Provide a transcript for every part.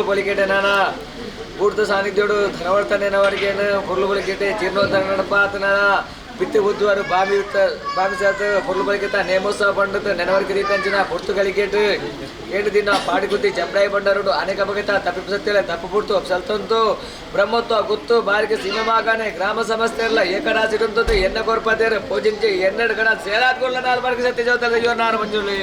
ಪೊರ್ಲು ಪೊಲಿಕೆಟೆ ನಾನ ಬೂಡ್ದ ಸಾನ್ನಿಧ್ಯೋಡು ಧನವರ್ತನೆನವರಿಗೇನು ಪೊರ್ಲು ಪೊಲಿಕೆಟೆ ಜೀರ್ಣೋದ್ಧಾರ ನಡಪಾತನ ಪಿತ್ತಿ ಬುದ್ಧವಾರು ಬಾಮಿ ಬಾಮಿ ಸಾತ್ ಪೊರ್ಲು ಪೊಲಿಕೆತ ನೇಮೋತ್ಸವ ಪಂಡತ ನೆನವರಿಗೆ ರೀತಂಚಿನ ಪೊರ್ತುಗಳಿಕೇಟು 7 ದಿನ ಪಾಡಿಗುತ್ತಿ ಜಂಬಡಾಯಿ ಬಂಡರುಡು ಅನೇಕ ಬಗೆತ ತಪ್ಪಿಪು ಸತ್ಯಲೆ ತಪ್ಪು ಪುಡ್ತು ಸಲ್ತಂತು ಬ್ರಹ್ಮತ್ವ ಗುತ್ತು ಬಾರಿಗೆ ಸೀಮಮಾಗಾನೆ ಗ್ರಾಮ ಸಮಸ್ಯೆ ಎಲ್ಲ ಏಕರಾಸಿರುಂತದ್ದು ಎನ್ನ ಕೊರ್ಪತೇರು ಪೂಜಿಂಚಿ ಎನ್ನೆಡು ಗಣ ಸೇರಾತ್ಗೊಳ್ಳ ನಾಲ್ ಬಾರಿಗೆ ಸತ್ಯ ಜೋತದ ಅಯ್ಯೋ ನಾರು ಮಂಜುಳಿ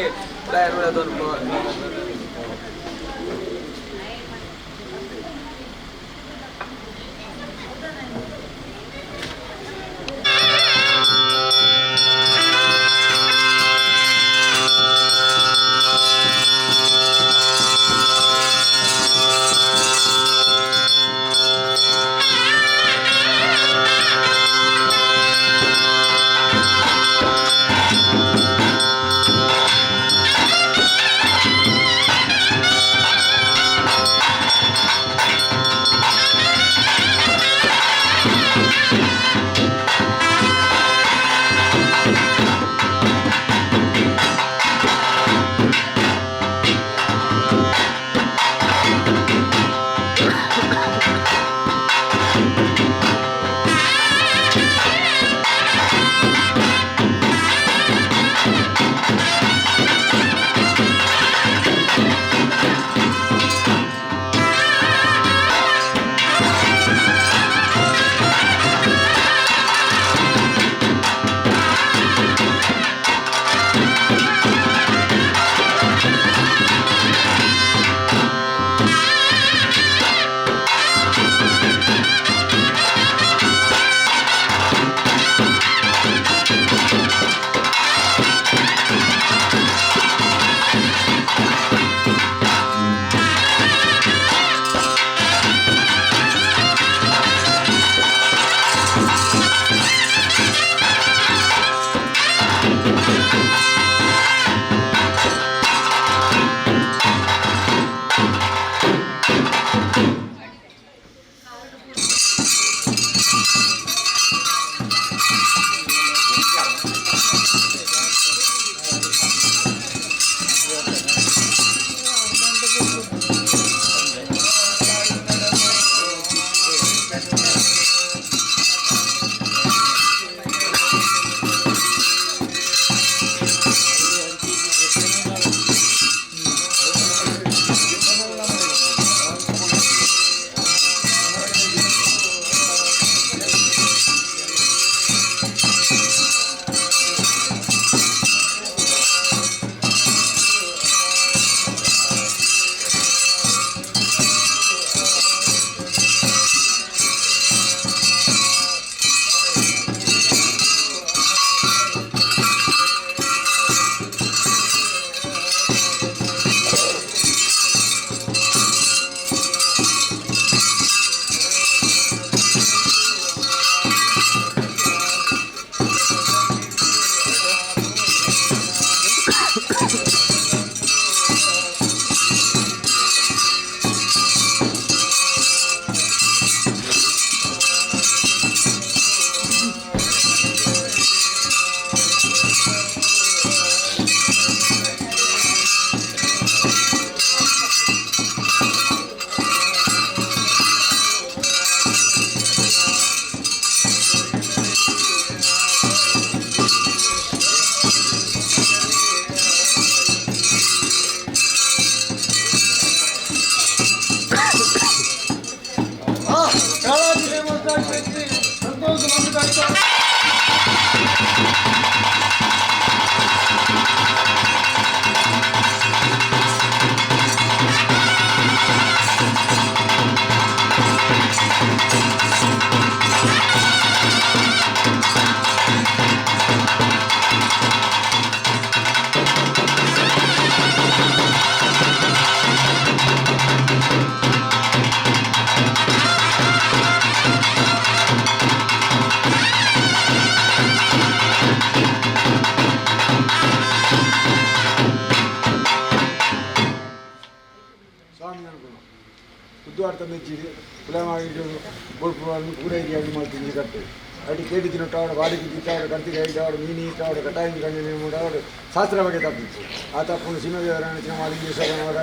ಶಾಸ್ತ್ರ ಬಗ್ಗೆ ತಪ್ಪಿತ್ತು ಆ ತಪ್ಪು ಸಿಂಹದೇವರನ್ನು ಮಾಲಿಂಗೇಶ್ವರನವರ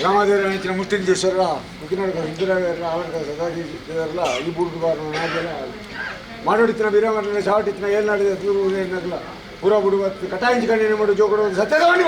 ರಾಮದೇವರ ಅಂಚಿನ ಮುಟ್ಟಿಂಜೇಶ್ವರ ಮುಕ್ಕಿನಾಡಕ ಸಿದ್ದರಾಮಯ್ಯರ ಅವರ ಸದಾದೇವರಲ್ಲ ಈ ಬೂಡು ಬಾರ ನಾಗೆಲ್ಲ ಮಾಡೋಡಿತ್ತಿನ ವೀರಮರಣ ಶಾವಟಿತ್ತಿನ ಏಳ್ನಾಡಿದ ತೂರು ಏನಾಗಲ್ಲ ಪೂರ ಬುಡು ಬತ್ತು ಕಟಾಯಿಂಚಿ ಕಣ್ಣಿನ ಮಾಡು ಜೋಕಡು ಸತ್ಯದ ಬಂಡಿ.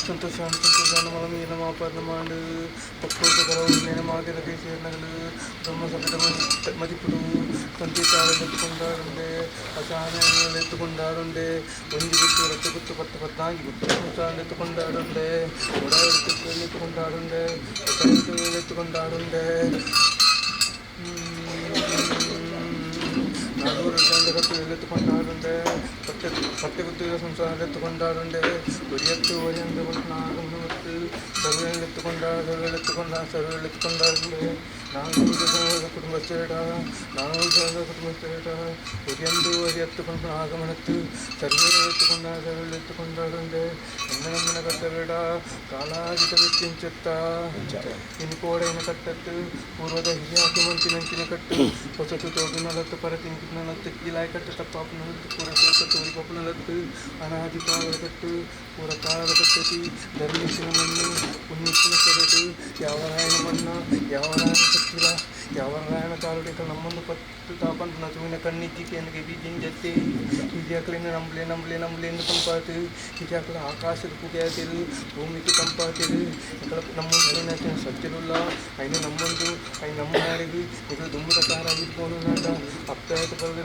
ಸಂತೋಷ ಸಂತೋಷ ಮಲಮೀನಮಾಪರ್ಣಮಾಂಡು ಪಕ್ಕೋತಕರವು ಸೇರ್ನಗಳು ಬ್ರಹ್ಮ ಸಭೆದ ಮದಿಪುಡು ತಂತಿ ತಾಳೆತ್ಕೊಂಡಾಡುಂಡೆ ಅಸಾನ ಎತ್ತುಕೊಂಡಾಡುಂಡೆ ಒಂಜಿ ಗುತ್ತು ರಟ್ಟು ಗುತ್ತು ಪತ್ತು ಪತ್ತಾಂಜಿ ಗುತ್ತು ಎತ್ತುಕೊಂಡಾಡುಂಡೆ ಒಡ ಎತ್ತುಕೊಂಡಾಡುಂಡೆ ಎತ್ತುಕೊಂಡಾಡುಂಡೆ ನಾನೂರು ಗಂಡಗತ್ತು ಎತ್ಕೊಂಡಾಡುಂಡೆ ಪಟ್ಟೆ ಪಟ್ಟೆ ಗುತ್ತಿದ ಸಂಸಾರ ಎತ್ತುಕೊಂಡಾಡುಂಡೆ ಒರಿಯತ್ತು ಒರಿಯಂದು ನಾಲ್ಕು ಸರ್ವೆಗಳು ಎತ್ತುಕೊಂಡ ಸರ್ವೆಗಳು ಎತ್ತುಕೊಂಡ ಸರ್ವೆಗಳು ಎತ್ತುಕೊಂಡಾಡುಂಡೆ ನಾನೂರು ಜನರ ಕುಟುಂಬಸ್ಥೇಡ ನಾನೂರು ಜನರ ಕುಟುಂಬಸ್ಥೇಡ ಒರಿಯಂದು ಒರಿಯತ್ತು ಆಗಮನತ್ತು ಸರ್ವೆಗಳು ಎತ್ತುಕೊಂಡ ಸರ್ವೆಗಳು ಎತ್ತುಕೊಂಡಾಡುಂಡೆ ಎನ್ನ ನಮ್ಮನ ಕರ್ತವೇಡ ಕಾಲಾಜಿತ ಮಿತ್ತಿಂಚತ್ತ ಇನ್ಕೋಡೈನ ಕಟ್ಟತ್ತು ಪೂರ್ವದ ಹಿರಿಯಾಕಿ ಮಂಚಿನಂಚಿನ ಕಟ್ಟು ಹೊಸತು ತೋಗಿನಲತ್ತು ಪರತಿಂಕಿನಲತ್ತು ಕೀಲಾಯ್ ಕಟ್ಟು ತಪ್ಪಾಪನಲತ್ತು ಪೂರ ತೋರಿ ಪಪ್ಪನಲತ್ತು ಅನಾದಿ ಕಾಲದ ಕಟ್ಟು ಪೂರ ಕಾಲದ ಕಟ್ಟತಿ ಧರ್ಮಿಸಿನ ಮಣ್ಣು ಪುಣ್ಯಿಸಿನ ಕೆರಡು ಯಾವ ರಾಯಣ ಮಣ್ಣ ಯಾವ ರಾಯಣ ಸತ್ತಿಲ ಯಾವ ರಾಯಣ ಕಾಲುಡಿಕ ನಮ್ಮೊಂದು ಪತ್ತು ತಾಪಂತ ನಸುವಿನ ಕಣ್ಣಿಜ್ಜಿಕೆನಿಗೆ ಬೀಜಿಂಜತ್ತಿ ಹಿರಿಯಾಕಲಿನ ನಂಬಲೆ ನಂಬಲೆ ನಂಬಲೆ ಎಂದು ತಂಪಾತು ಹಿರಿಯಾಕಲ ಆಕಾಶದ ಪುಗೆಯಾತಿರು ಭೂಮಿಗೆ ತಂಪಾತಿರು ನಮ್ಮೊಂದು ಸಜ್ಜರುಲ್ಲ ಐನ ನಮ್ಮೊಂದು I ನಮ್ಮ ನಾಡಿಗೆ ಇದು ದುಂಬುದ ಕಾರಾಗಿದ್ಕೊಂಡು ನಾಡ ಅಪ್ಪಾಯತ ಕಮ್ಮಲ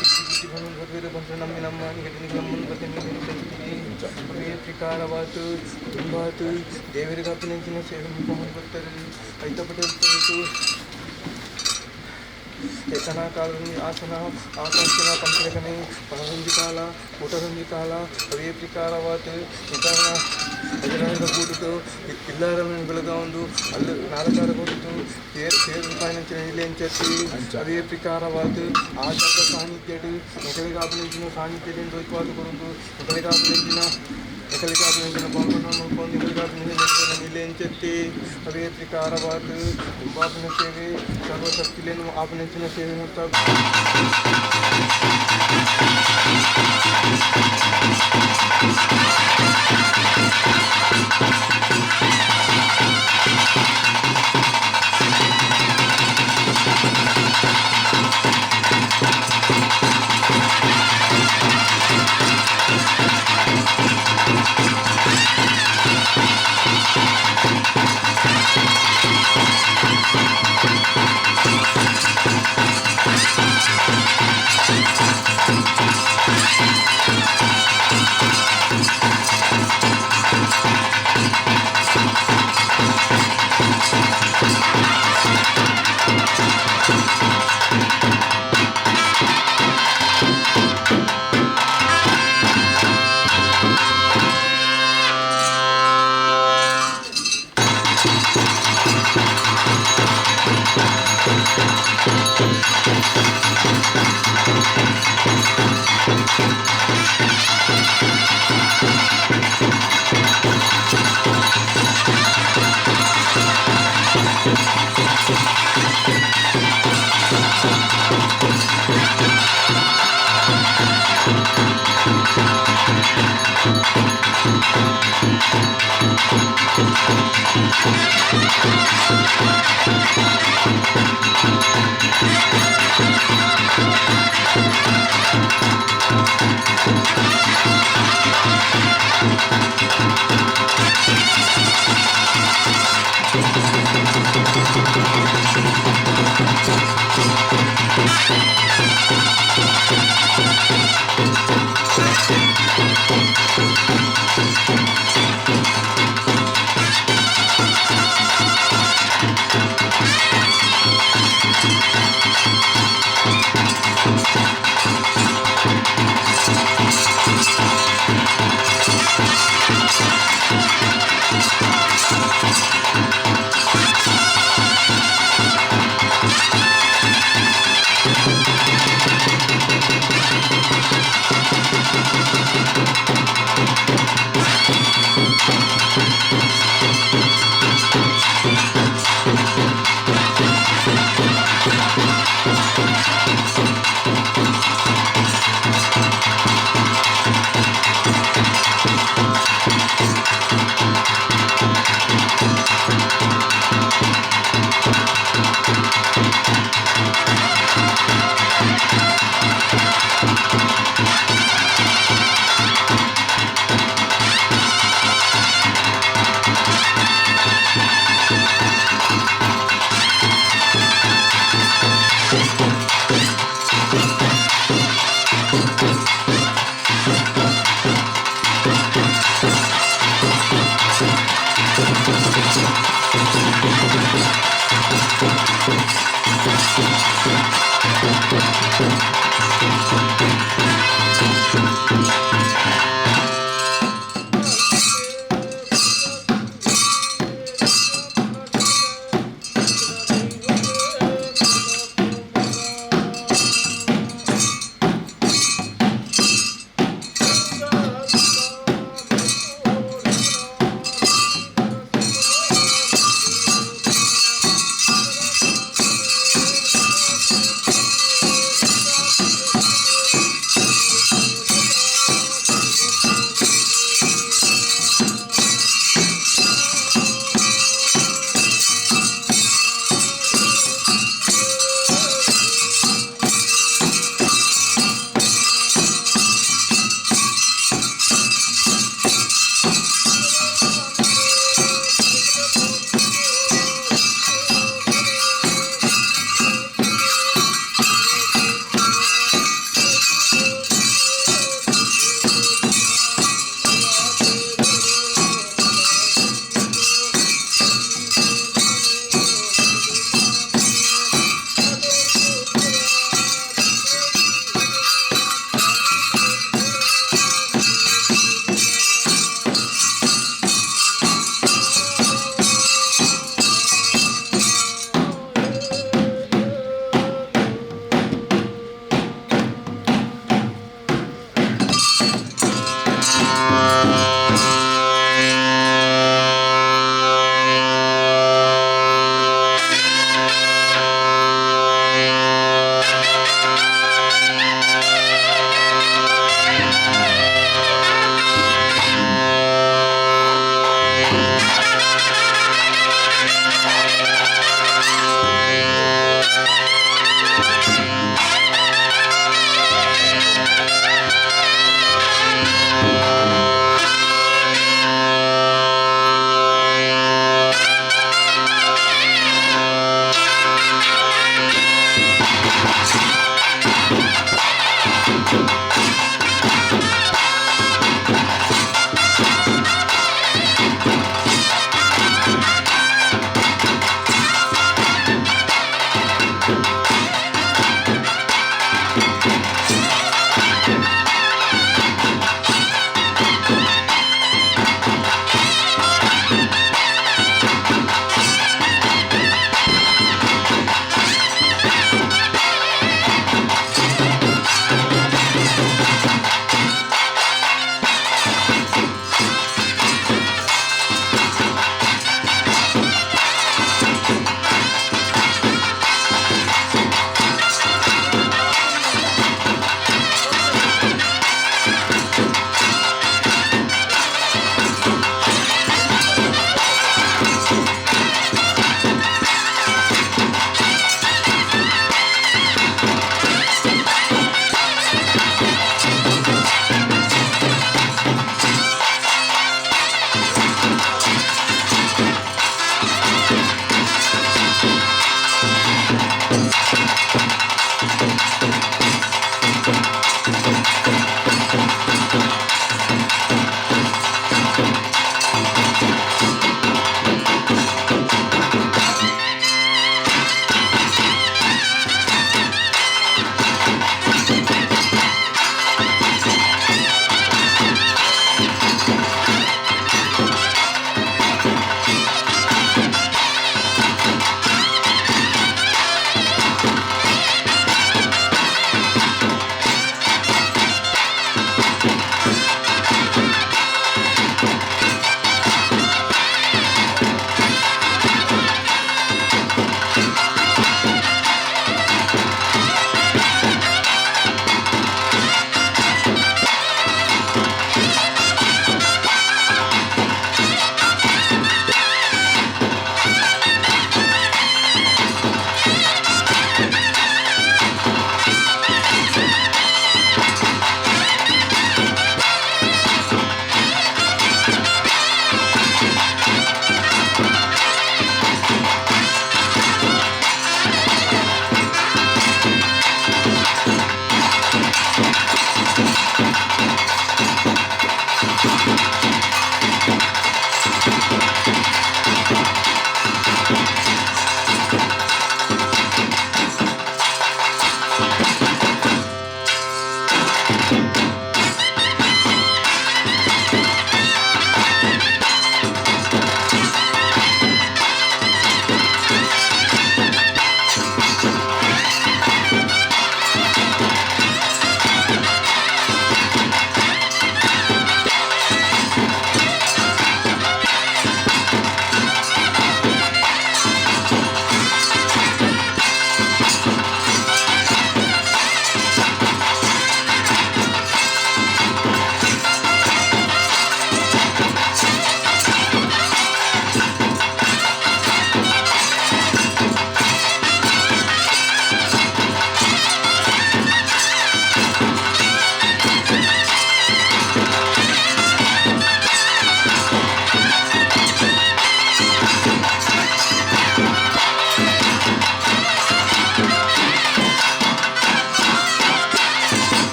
ತಿಕ್ಕಿ ಬಿಟ್ಟಿ ಬಂದು ಬರ್ಬೇಕು ಬಂದ್ರೆ ನಮ್ಮ ನಮ್ಮ ನಮ್ಮನ್ನು ಬರ್ತೀನಿ ಅವೇ ಪ್ರಕಾರವಾತು ತುಂಬಾತು ದೇವರಿಗೆ ನೆಂಚಿನ ಸೇವೆ ಬರ್ತಾರೆ ಐತಪಟ್ಟು ಎಸನ ಕಾಲದಲ್ಲಿ ಆಸನ ಆಕಾಶನ ಪಂಚಕನೆ ಪಣಸಂಜಿ ಕಾಲ ಕೂಟಸಂಜಿ ಕಾಲ ಅವೇ ಪ್ರಕಾರವಾತು ನಿಧಾನ ಅದರ ಕೂಡಿತು ಇಲ್ಲಾರ ಬೆಳಗಾವೊಂದು ಅಲ್ಲಿ ನಾಲ್ಕಾರ ಕೊಡ್ತು ತೇರು ತೇರು ರೂಪಾಯಿನಂಚಿನ ಇಲ್ಲೆಂಚತ್ತಿ ಅವೇ ಪ್ರಕಾರವಾತು ಆ ಜಾಗ ಸಾನ್ನಿಧ್ಯಡು ಎಕಲಿಗಾಪನೆಂಚಿನ ಸಾನ್ನಿಧ್ಯದಿಂದ ದೊಯ್ಕವಾದು ಕೊಡುದು ಎಕಲಿಗಾಪನೆಂಚಿನ ಎಕಲಿಗಾಪನೆಂಚಿನ ಬಾಂಬನ್ನು ನೋಡ್ಕೊಂಡು ಎಕಲಿಗಾಪನೆಂಚಿನ ನಿಲೆಂಚತ್ತಿ ಅವೇ ಪ್ರಕಾರವಾತು ತುಂಬಾಪನ ಸೇವೆ ಸರ್ವಶಕ್ತಿಲೇನು ಆಪನೆಂಚಿನ ಸೇವೆ ನೋಡ್ತಾ.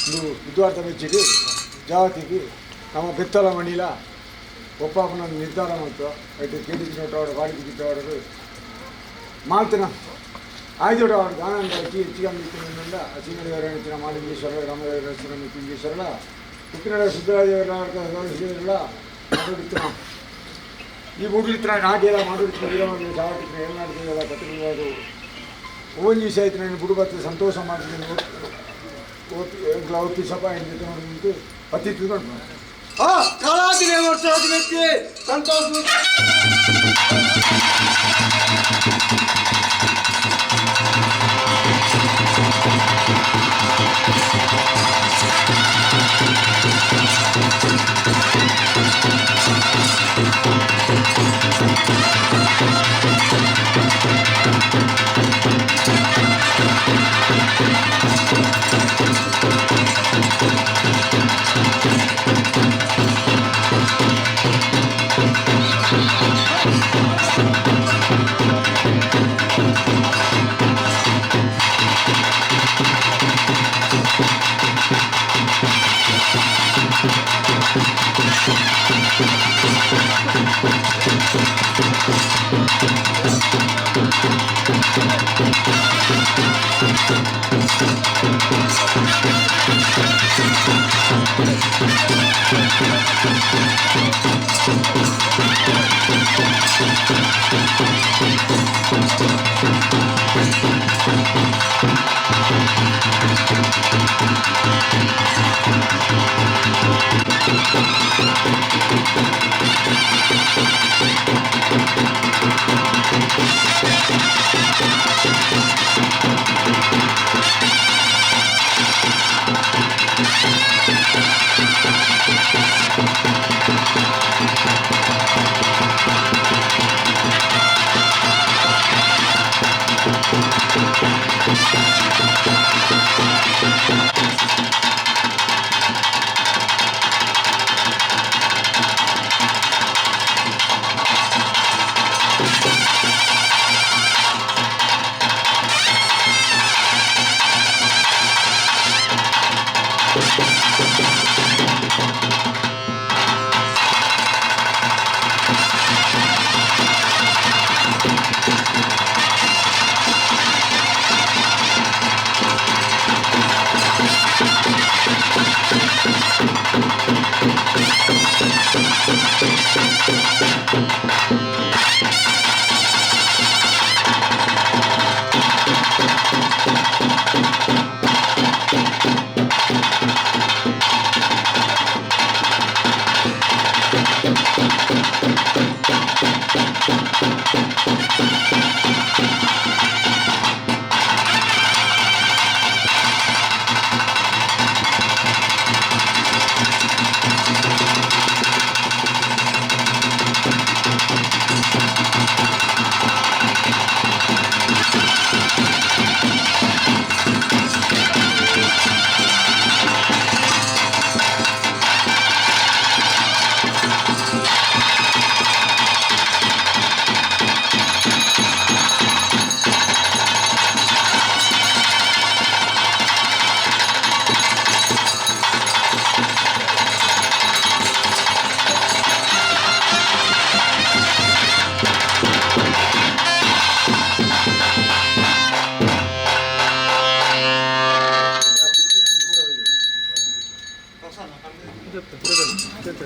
ಇಂದು ಬುಧವಾರದ ಮೆಚ್ಚಿಗೆ ಜಾತಿಗೆ ನಮ್ಮ ಬೆತ್ತಲ ಮಣಿಲ ಒಪ್ಪಾಪನ ನಿರ್ಧಾರ ಮಾಡ್ತು ಐತೆ ಕೇಳಿಸಿನೋಟವಾಡು ಬಾಡಿಗೆ ಗಿಟ್ಟವಾಡರು ಮಾತಿನ ಆಯ್ದೋಡು ಅವರು ದಾನಂದ ಹೆಚ್ಚಿ ಹೆಚ್ಚಿಗೆ ಮಿತ್ತಿನಿಂದ ಅಸಿಂಗಡಿಯವರ ಹೆಚ್ಚಿನ ಮಾಲಿಂಗೇಶ್ವರ ರಾಮದೇವರ ಹೆಚ್ಚಿನ ಮಿತ್ತಿಂಗೇಶ್ವರಲ ಉಪ್ಪಿನಡ ಸಿದ್ದರಾಜೇವರ ಸದಾಶಿವರಲ್ಲ ಮಾಡುಡಿತ್ತಿನ ಈ ಮೂಡ್ಲಿತ್ತಿನ ನಾಗೇಲ ಮಾಡುಡಿತ್ತಿನ ವೀರಮಂಗಲ ಸಾವಟಿತ್ತಿನ ಏಳ್ನಾಡು ಪತ್ರಿಕೆಗಳು ಓಂಜಿ ಸಹಿತ ಬುಡು ಬತ್ತು ಸಂತೋಷ ಮಾಡ್ತೀನಿ ಒಪ್ಪಿ ಸಭಾ ನಿಂತು ಪತಿ ತಿಳ್ಕೊಂಡು ಕಾಲಾದಿನೇ ವರ್ಷ ವ್ಯಕ್ತಿ ಸಂತೋಷ.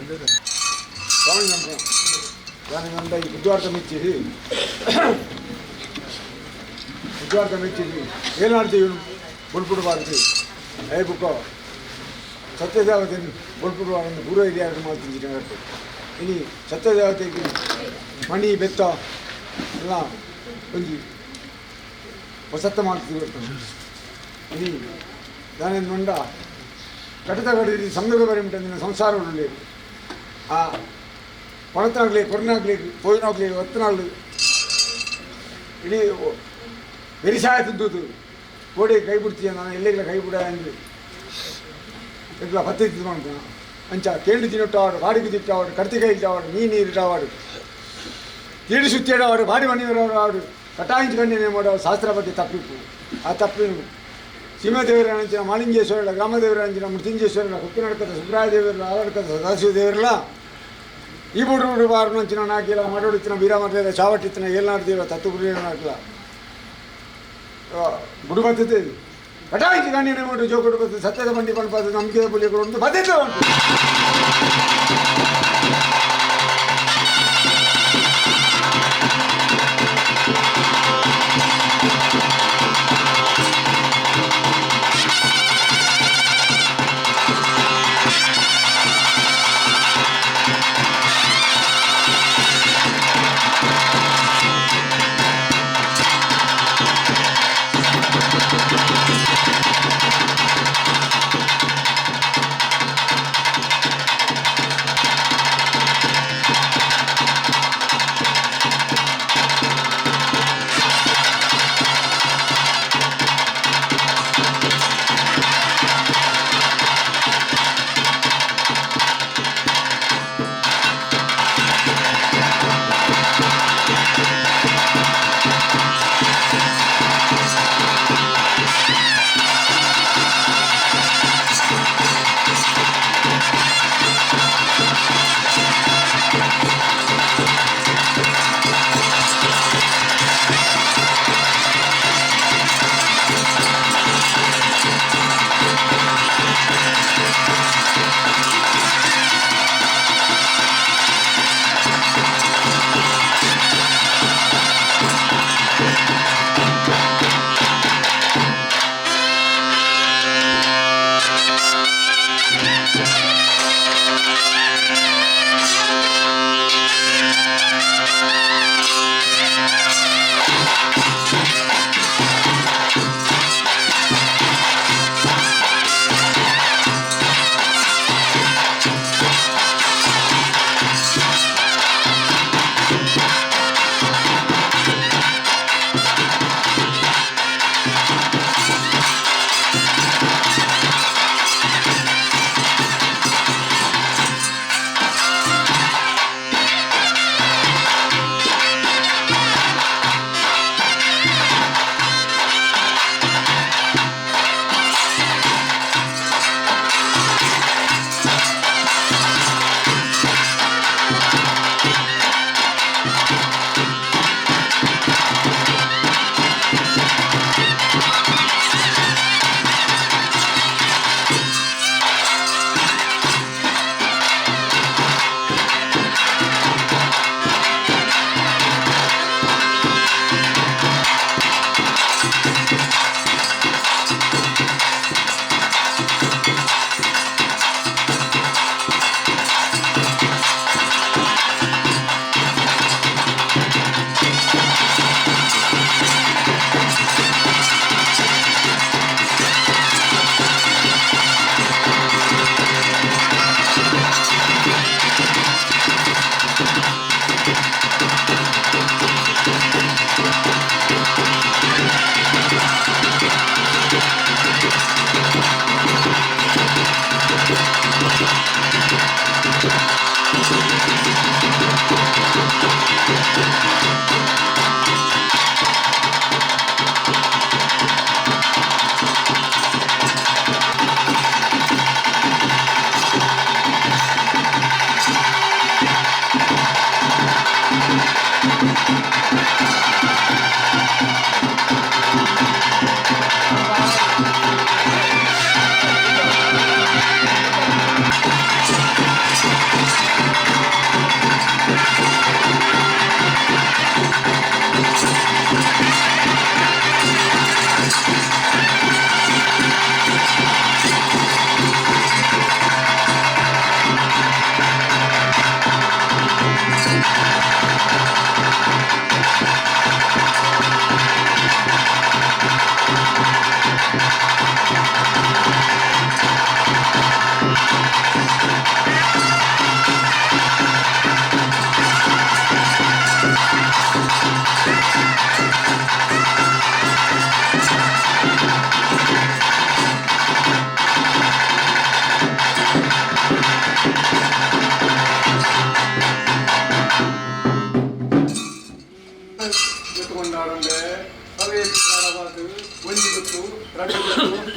ಸ್ವಾಮಿ ನಂತರ దాని ఈ బుద్ధార్థం ఇచ్చేది బుద్ధార్థం ఇచ్చేది ఏనాడు దేవుడు బొల్పుడు వారికి అయ్యబుక్కో సత్యదేవతని బొల్పుడు వారిని పూర్వ ఏరియాకు మార్చించినట్టు ఇని సత్యదేవతకి మణి బెత్త ఇలా కొంచెం వసత్త మార్చి పెడతాం. ఇది దాని నుండా కటిత కడి సందర్భం సంసారం లేదు. ఆ పಣತಾಗಲಿ ಕೊರನಾಗಲಿ ಪೋಯಿನಾಗಲಿ ಒತ್ತನಾಗಲಿ ಇಡೀ வெரிசாய ತಿಂದದ್ದು ಕೋಡಿ ಕೈ ಬಿಡ್ತೀಯ ನಾನು ಎಲ್ಲೆಲ್ಲ ಕೈ ಬಿಡ ಅಂದು ಇట్లా పత్తి తింటున్నాను అంచా కేండి తినట్టాడు వాడికి తిట్టావాడు కర్తికాయ ఇచ్చావాడు మీ నీరు రావాడు తీడి సుత్తేడవాడు వాడి మణి రావాడు కటాయించుకండి నేమోడు శాస్త్రపతి తప్పిప్పు ఆ తప్పు సీమదేవರ అంచిన మాళింగేశ్వరుల గ్రామదేవర అంచిన మృత్యుంజేశ్వరుల కుక్కినడకత సుబ్రాయదేవరుల ఆలడకత సదాశివదేవరుల ఈ మూడు వారు నుంచిన నాకు ఇలా మడోడిచ్చిన వీరామర్లేద చావట్టిచ్చిన ఏలనాడు దేవ తత్తుగురి నాకులా గుడి పద్ధతి కటాయించి కానీ నేను జోకుడు పద్ధతి సత్యత బండి పని పద్ధతి నమ్మిక పులి కూడా ఉంటుంది పద్ధతిలో ఉంటుంది.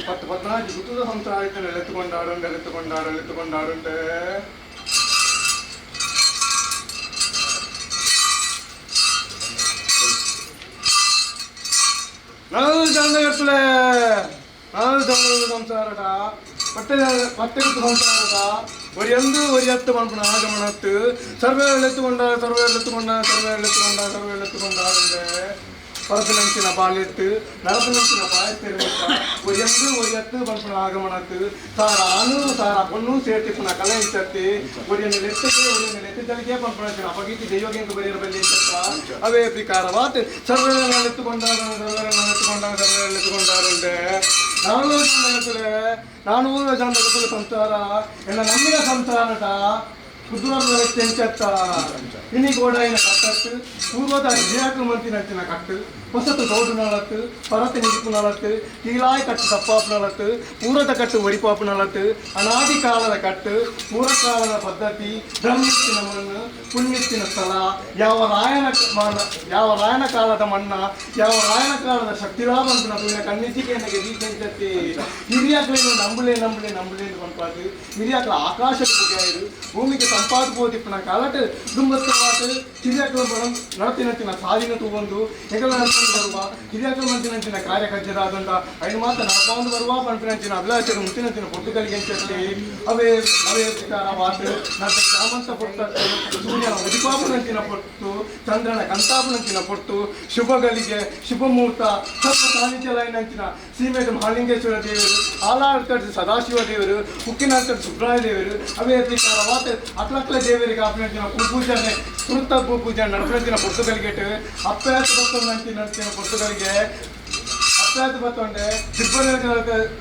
ಪತ್ತು ಪದ್ನಾಜಿ ಗುತ್ತದ ಸಂಸಾರ ಎಲೆತ್ತುಕೊಂಡಾಡುಂಡೆ ಎಲೆತ್ತುಕೊಂಡಾಡು ಎಲೆತ್ತುಕೊಂಡಾಡುಂಡೆ. ನಾಲ್ ಚಂದಗಟ್ಲೆ ನಾಲ್ ಚಂದ ಸಂಸಾರಟ ಪಟ್ಟೆ ಪಟ್ಟೆ ಗುತ್ತು ಸಂಸಾರಟ ಒಂದು ಒಂದು ಹತ್ತು ಪಂಪನ ಆಗಮನತ್ತು ಸರ್ವೇ ಎಲೆತ್ತುಕೊಂಡ ಸರ್ವೇ ಎಲೆತ್ತುಕೊಂಡ ಸರ್ವೇ ಎಲೆತ್ತುಕೊಂಡ ಸರ್ವೇ ಎಲೆತ್ತುಕೊಂಡಾಡುಂಡೆ. ಪರಪಿನಂಚಿನ ಬಾಲೆತ್ತು ನರಪಿನಂಚಿನ ಪಾಯಸ್ತಿರುತ್ತ ಒಂದು ಒಂದು ಪಂಪನ ಆಗಮನತ್ತು ಸಾರ ಅನು ಸಾರ ಪೊಣ್ಣು ಸೇರ್ತಿಪ್ಪುನ ಕಲೆ ಇಂಚತ್ತಿ ಒರಿಯನ್ನು ಲೆತ್ತಕ್ಕೆ ಒರಿಯನ್ನು ಲೆತ್ತಿದ್ದಲಿಗೆ ಪಂಪನಂಚಿನ ಅಪಗೀತಿ ದೈವಗೆಂದು ಬರೆಯರ ಬಲ್ಲಿ ಇಂಚತ್ತ ಅವೇ ಪ್ರಕಾರವಾತ್ ಸರ್ವರನ್ನ ಎತ್ತುಕೊಂಡಾರ ಸರ್ವರನ್ನ ಎತ್ತುಕೊಂಡಾರ ಸರ್ವರನ್ನ ಎತ್ತುಕೊಂಡಾರುಂಡೆ. ನಾನೂರು ಜನ ನಾನೂರು ಜನ ಸಂಸಾರ ಎಲ್ಲ ನಮ್ಮಿನ ಸಂಸಾರಟ ಕುದುರ ತೆಂಚತ್ತ ಇನಿ ಗೋಡಾಯಿನ ಕಟ್ಟತ್ತು ಪೂರ್ವದ ಹಿರಿಯಾಕು ಮಂತಿನಂಚಿನ ಕಟ್ಟು ಹೊಸತು ತೋಡು ನಳತ್ತು ಪರತೆ ನಿಗಿಪು ನಳತ್ತು ಕೀಳಾಯಿ ಕಟ್ಟು ತಪ್ಪಾಪು ನಳತ್ತು ಪೂರದ ಕಟ್ಟು ಒರಿಪಾಪು ನಳತ್ತು ಅನಾದಿ ಕಾಲದ ಕಟ್ಟು ಪೂರ್ವಕಾಲದ ಪದ್ಧತಿ ಬ್ರಹ್ಮಿತ್ತಿನ ಮಣ್ಣು ಪುಣ್ಯತ್ತಿನ ಸ್ಥಳ ಯಾವ ರಾಯನ ಯಾವ ರಾಯನ ಕಾಲದ ಮಣ್ಣ ಯಾವ ರಾಯನ ಕಾಲದ ಶಕ್ತಿಲಾಭಂತನ ತೂಯಿನ ಕಣ್ಣಿಜಿಗೆ ನನಗೆ ದೀಪಂಚತ್ತಿ ಹಿರಿಯಾಕ್ಲೇನು ನಂಬುಲೆ ನಂಬುಲೆ ನಂಬುಲೆ ಎಂದು ಪನ್ಪಾದು ಹಿರಿಯಾಕ್ಲ ಆಕಾಶದ ಪುಗ್ಯಾಯಿರು ಭೂಮಿಗೆ ತಂಪಾದ ಪೋದಿಪ್ಪನ ಕಾಲಟ್ ದುಂಬತ್ತವಾತು ಹಿರಿಯಾಕ್ಲ ನಡತಿನಂಚಿನ ಸಾಧಿನ ತೂವೊಂದು ಹೆಗಲ ನಡ್ಕೊಂಡು ಬರುವ ಹಿರಿಯಾಕ್ಲ ಮಂತಿನಂಚಿನ ಕಾರ್ಯಕರ್ಜರಾದಂತ ಐನು ಮಾತ್ರ ನಡ್ಕೊಂಡು ಬರುವ ಪನ್ಪಿನಂಚಿನ ಅಭಿಲಾಷರು ಮುತ್ತಿನಂಚಿನ ಪೊಟ್ಟುಗಳಿಗೆ ಅಂಚತ್ತಿ ಅವೇ ಅವೇ ಪ್ರಕಾರ ವಾತು ನಟ ಸಾಮಂತ ಪೊಟ್ಟ ಸೂರ್ಯನ ಉದಿಪಾಪುನಂಚಿನ ಪೊಟ್ಟು ಚಂದ್ರನ ಕಂತಾಪುನಂಚಿನ ಪೊಟ್ಟು ಶುಭಗಳಿಗೆ ಶುಭ ಮುಹೂರ್ತ ಸರ್ವ ಸಾನ್ನಿಧ್ಯಲೈನಂಚಿನ ಸೀಮೆದ ಮಹಾಲಿಂಗೇಶ್ವರ ದೇವರು ಆಲಾಡ್ಕಡ್ ಸದಾಶಿವ ದೇವರು ಉಕ್ಕಿನಾಡ್ಕಡ್ ಸುಬ್ರಾಯ ದೇವರು ಅವೇ ಪ್ರಕಾರ ವಾತು ಅಕ್ಲಕ್ಲ ದೇವರಿಗೆ ಆಪಿನಂಚಿನ ಪೂಜನೆ ಸುರುತ್ತ ಪೂಜೆ ನಡಪಿನಂಚಿನ ಪೊಟ್ಟುಗಳಿಗೆ ಅಪ್ಪಾತ ಬತ್ತೊಂದಂಚಿನ ನಡ್ತಿನ ಪೊಟ್ಟುಗಳಿಗೆ ಅಪ್ಪಾತ ಬತ್ತೊಂಡೆ ದಿಬ್ಬನ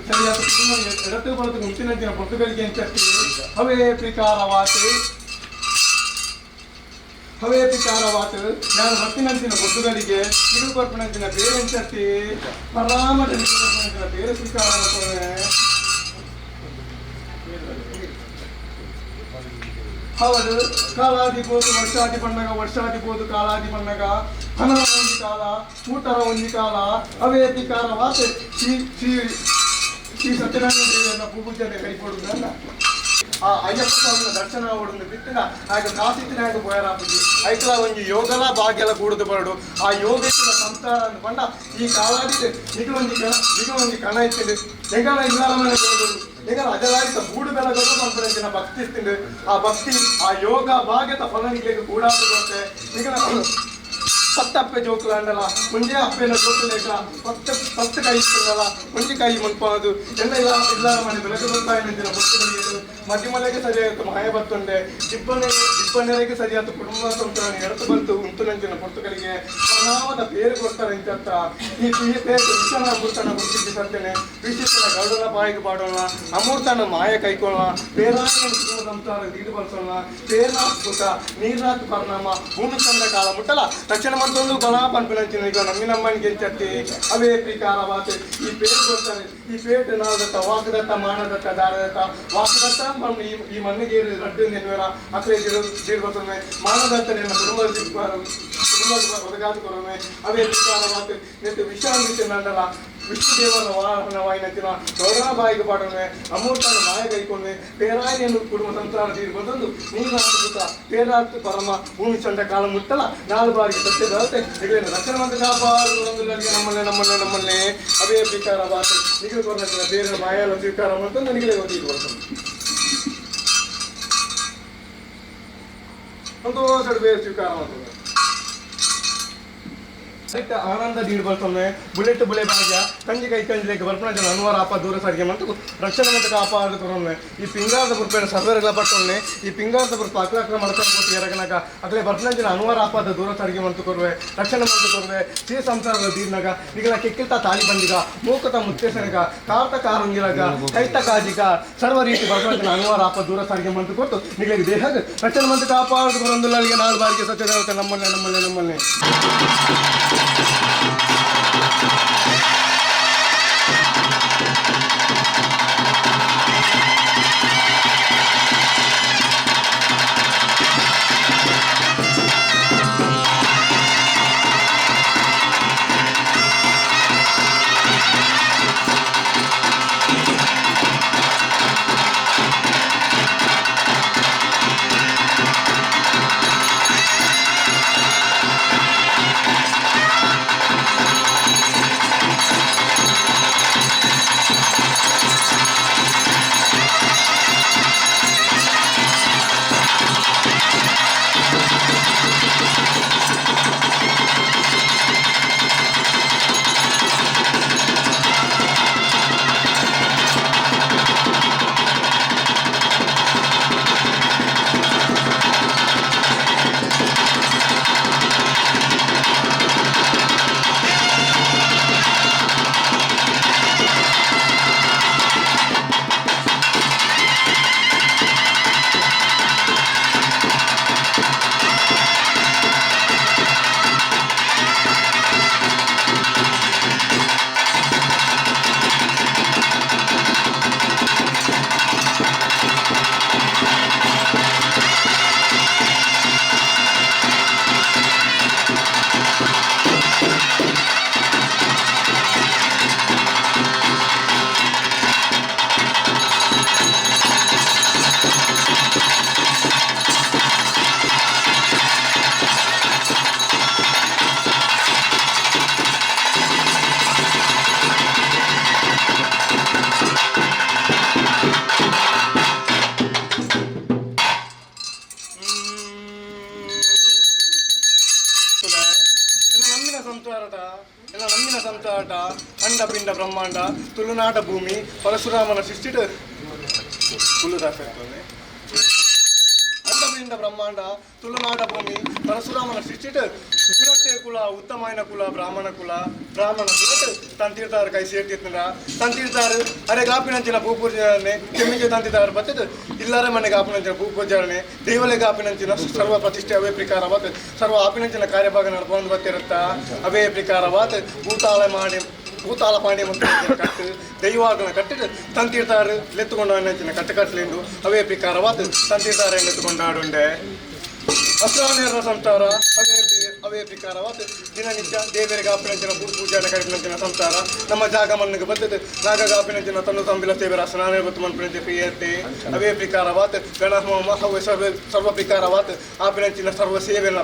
ಸರಿಯಾದ ಕುಟುಂಬ ಎಡತು ಬಲತು ಮುಂಚಿನಂಚಿನ ಪೊಟ್ಟುಗಳಿಗೆ ಅಂಚತ್ತಿ ಅವೇ ಪ್ರಕಾರವಾತು ಅವೇ ಪ್ರಕಾರವಾತು ನಾನು ಬತ್ತಿನಂಚಿನ ಪೊಟ್ಟುಗಳಿಗೆ ತಿರುಪರ್ಪಣಂಚಿನ ಬೇರೆ ಅಂಚತ್ತಿ ಪರಾಮಟ ತಿರುಪರ್ಪಣಂಚಿನ ಬೇರೆ ಸ್ವೀಕಾರ ಮಾಡ್ತವೆ. ಹೌದು ಕಾಲಾದಿ ಪೋದು ವರ್ಷಾದಿ ಪಣ್ಣಗ ವರ್ಷಾದಿ ಪೋದು ಕಾಲಾದಿ ಪಣ್ಣಗ ಹನರ ಒಂಜಿ ಕಾಲ ಊಟರ ಒಂಜಿ ಕಾಲ ಅವೇ ಪ್ರಕಾರವಾತು ಶ್ರೀ ಶ್ರೀ ಶ್ರೀ ಸತ್ಯನಾರಾಯಣ ದೇವಿಯನ್ನ ಪೂಜೆ ಕೈಕೊಡುವುದಲ್ಲ ಆ ಅಯ್ಯಪ್ಪ ಸ್ವಾಮಿನ ದರ್ಶನ ಆವಡುಂದು ಬಿತ್ತಿನ ಆಗ ಕಾಸಿತ್ತಿನ ಆಗ ಪೋಯರಾಪುಜಿ ಐಕ್ಲ ಒಂಜಿ ಯೋಗಲ ಭಾಗ್ಯಲ ಕೂಡುದು ಬರಡು ಆ ಯೋಗೇಶ್ವರ ಸಂಸಾರ ಅಂದ್ ಪಂಡ ಈ ಕಾಲಾದಿ ನಿಗಲೊಂಜಿ ಕಣ ನಿಗಲೊಂಜಿ ಕಣ ಇತ್ತಿಂಡು ಎಂಗಲ ಇಲ್ಲಾಲ ಮನೆ ಬೆಳಗಡು ಎಂಗಲ ಅಜಲಾಯಿತ ಬೂಡು ಬೆಳಗಡು ಪನ್ಪುನಂಚಿನ ಭಕ್ತಿ ಇತ್ತಿಂಡು ಆ ಭಕ್ತಿ ಆ ಯೋಗ ಭಾಗ್ಯದ ಫಲ ನಿಗ್ಲಿಗೆ ಕೂಡಾದು ಗೊತ್ತೆ ನಿಗಲ ಪತ್ತಪ್ಪೆ ಜೋಕುಲಾಂಡಲ ಒಂಜೇ ಅಪ್ಪೆನ ಜೋಕುಲೇಕ ಪತ್ತು ಪತ್ತು ಕೈ ಇತ್ತಲ್ಲ ಒಂಜಿ ಕೈ ಮುನ್ಪಾದು ಎಲ್ಲ ಇಲ್ಲ ಇಲ್ಲ ಮನೆ ಬೆಳಕು ಬರ್ತಾಯಿನ ಪೊಟ್ಟುಗಳಿಗೆ ಮಧ್ಯಮಲೆಗೆ ಸರಿಯಾಯಿತು ಮಾಯ ಬತ್ತುಂಡೆ ಇಬ್ಬನೇ ಇಬ್ಬನೆರೆಗೆ ಸರಿಯಾದ ಕುಟುಂಬ ಸಂಸಾರ ಎಡತು ಬಂತು ಉಂಟು ನಂಚಿನ ಪೊಟ್ಟುಗಳಿಗೆ ನಾವದ പേര് ಕೊಡ್ತಾರೆ ಇಂಚತ್ತ ಈ ಪೇರು ವಿಷಣ ಅಮೃತನ ಗುರುತಿಸಿ ಸತ್ತೇನೆ ವಿಶೇಷನ ಗರುಡನ ಬಾಯಿಗೆ ಪಾಡೋಣ ಅಮೃತನ ಮಾಯ ಕೈಕೊಳ್ಳೋಣ ಪೇರಾಯನ ಕುಟುಂಬ ಸಂಸಾರ ಈಡು ಬಳಸೋಣ ಪೇರ್ನಾಥ್ ಸುಖ ನೀರ್ನಾಥ್ ಪರಿಣಾಮ ಭೂಮಿ ಚಂದ್ರ ಕಾಲ ಮುಟ್ಟಲ ತಕ್ಷಣ ಮಂತೊಂದು ಬಲ ಪನ್ಪಿನಂಚಿನ ಈಗ ನಮ್ಮಿ ನಮ್ಮನಿಗೆ ಎಂಚತ್ತಿ ಅವೇ ಪ್ರಕಾರವಾತು ಈ ಪೇರು ಕೊಡ್ತಾರೆ ಈ ಪೇಟು ನಾದತ್ತ ವಾಕದತ್ತ ಮಾನದತ್ತ ದಾರದತ್ತ ವಾಕದತ್ತ ಈ ಮಣ್ಣಿಗೆ ರಡ್ಡು ನೆನ್ವೇರ ಅಕ್ರೆ ಜೀರ್ಬತ್ತೊಮ್ಮೆ ಮಾನದತ್ತ ನಿನ್ನ ಕುಟುಂಬ ಕುಟುಂಬ ಒದಗಾದು ಕೊರಮೆ ಅವೇ ಪ್ರಕಾರವಾತು ನೆತ್ತು ವಿಶ್ರಾಂತಿ ನಂಡಲ ವಿಷ್ಣುದೇವನ ವಾಹನವಾಯಿನಂಚಿನ ಗೌರವ ಬಾಯಿಗೆ ಪಾಡೋಣ ಅಮೂರ್ತನ ಮಾಯ ಕೈಕೊಂಡೆ ಪೇರಾಯನ ಕುಟುಂಬ ಸಂಸಾರ ತೀರು ಬಂದೊಂದು ನೀನಾಥ ಸುಖ ಪೇರಾತ್ ಪರಮ ಭೂಮಿ ಚಂಡ ಕಾಲ ಮುಟ್ಟಲ ನಾಲ್ಕು ಬಾರಿಗೆ ಸತ್ಯ ಬರುತ್ತೆ ಈಗಲೇನು ರಕ್ಷಣೆ ಮಂತ್ರ ಕಾಪಾಡು ನಮ್ಮನ್ನೇ ನಮ್ಮನ್ನೇ ನಮ್ಮನ್ನೇ ಅವೇ ಪ್ರಕಾರ ಬಾತು ನಿಗಲು ಕೊರನಂಚಿನ ಬೇರೆ ಮಾಯಾಲ ಸ್ವೀಕಾರ ಮಾಡ್ತಂದು ನಿಗಲೇ ಓದಿ ಬರ್ತದೆ ಸಂತೋಷ ಬೇರೆ ಸ್ವೀಕಾರ ಮಾಡ್ತದೆ ಆನಂದ ದೀಡ್ ಬರ್ತೊಮ್ಮೆ ಬುಲೆಟ್ ಬುಲೆ ಭಾಗ್ಯ ಕಂಜಿ ಕೈ ಕಂಜಿಲೇಕ ಬರ್ಪಣ ಜನ ಅನ್ವಾರ ಆಪ ದೂರ ಸಾರಿಗೆ ಮಂತು ರಕ್ಷಣೆ ಮತ್ತು ಕಾಪಾಡುತ್ತೊಮ್ಮೆ ಈ ಪಿಂಗಾರದ ಬುರ್ಪೇನ ಸರ್ವರ್ಗಳ ಪಟ್ಟೊಮ್ಮೆ ಈ ಪಿಂಗಾರದ ಬುರ್ಪ ಅಕ್ಲ ಅಕ್ಲ ಮಾಡ್ಕೊಂಡು ಕೊಟ್ಟು ಎರಗನಕ ಅಕ್ಲೆ ಬರ್ಪಣ ಜನ ಅನ್ವಾರ ಆಪಾದ ದೂರ ಸಾರಿಗೆ ಮಂತು ಕೊರುವೆ ರಕ್ಷಣೆ ಮಂತು ಕೊರುವೆ ಶ್ರೀ ಸಂಸಾರದ ದೀರ್ನಗ ನಿಗಲ ಕೆಕ್ಕಿಲ್ತ ತಾಳಿ ಬಂದಿಗ ಮೂಕತ ಮುತ್ತೇಸನಗ ಕಾರ್ತ ಕಾರಂಗಿಲಗ ಕೈತ ಕಾಜಿಗ ಸರ್ವ ರೀತಿ ಬರ್ಪಣ ಜನ ಅನ್ವಾರ ಆಪ ದೂರ ಸಾರಿಗೆ ಮಂತು ಕೊಟ್ಟು ನಿಗಳಿಗೆ ದೇಹ ರಕ್ಷಣೆ ಮಂತು ಕಾಪಾಡು ಬರೊಂದುಲ್ಲರಿಗೆ ನಾಲ್ಕು ಬಾರಿಗೆ ಸತ್ಯದೇವತೆ ನಮ್ಮನ್ನೇ ನಮ್ಮನ್ನೇ ನಮ್ಮನ್ನೇ. ಸಂತಾಟ ಅಂಡ ಪಿಂಡ ಬ್ರಹ್ಮಾಂಡ ತುಳುನಾಡ ಭೂಮಿ ಪರಶುರಾಮನ ಸೃಷ್ಟಿಟ್ ಕುಲ್ಲುದಾಸ ಅಂಡಪಿಂಡ ಬ್ರಹ್ಮಾಂಡ ತುಳುನಾಡ ಭೂಮಿ ಪರಶುರಾಮನ ಸೃಷ್ಟಿಟ್ ಕುಲಟ್ಟೆ ಕುಲ ಉತ್ತಮಾಯನ ಕುಲ ಬ್ರಾಹ್ಮಣ ಕುಲ ಬ್ರಾಹ್ಮಣ ಕುಲಟ್ ತಂತಿರ್ತಾರು ಕೈ ಸೇರ್ತಿತ್ತಂದ್ರ ತಂತಿರ್ತಾರು ಅರೆ ಗಾಪಿನಂಚಿನ ಪೂ ಪೂಜಾರಣೆ ಕೆಮ್ಮಿಗೆ ತಂತಿದಾರು ಬತ್ತದ ಇಲ್ಲಾರೆ ಮನೆಗೆ ಆಪಿನಂಚಿನ ಪೂ ಪೂಜಾರಣೆ ದೇವಲೆಗೆ ಆಪಿನಂಚಿನ ಸರ್ವ ಪ್ರತಿಷ್ಠೆ ಅವೇ ಪ್ರಕಾರವಾದ ಸರ್ವ ಆಪಿನಂಚಿನ ಕಾರ್ಯಭಾಗ ನಡ್ಕೊಂಡು ಬರ್ತಿರುತ್ತ ಅವೇ ಪ್ರಕಾರವಾದ ಭೂತಾಳ ಮಾಡಿ ಭೂತಾಳ ಪಾಂಡೆ ಮತ್ತು ಕಟ್ಟು ದೈವಾಗನ ಕಟ್ಟಿಟ್ಟು ತಂತಿರ್ತಾರು ಲೆತ್ತುಕೊಂಡ ಕಟ್ಟು ಕಟ್ಟಲೆಂದು ಅವೇ ಪ್ರಕಾರವಾದ ತಂತಿರ್ತಾರೆ ಲೆತ್ತುಕೊಂಡಾಡುಂಡೆ ಅಸ್ರಾನೇರ ಸಂಸಾರ ಅವೇ ಅವೇ ಪ್ರಕಾರವಾದ ದಿನನಿತ್ಯ ದೇವರಿಗೆ ಆಪಿನಂಚಿನ ಪೂ ಪೂಜಾನ ಕರಿಪಿನಂಚಿನ ಸಂಸಾರ ನಮ್ಮ ಜಾಗ ಮಣ್ಣಿಗೆ ಬದ್ದது ನಾಗಗಾಪಿನಂಚಿನ ತನ್ನು ತಂಬಿಲ ಸೇವರ ಸ್ನಾನ ಬತ್ತು ಮನ್ಪಿನಂಚೆ ಪ್ರಿಯತೆ ಅವೇ ಪ್ರಕಾರವಾದ ಗಣಹೋಮ ಅವೇ ಸರ್ವ ಸರ್ವ ಪ್ರಕಾರವಾದ ಆಪಿನಂಚಿನ ಸರ್ವ ಸೇವೆನ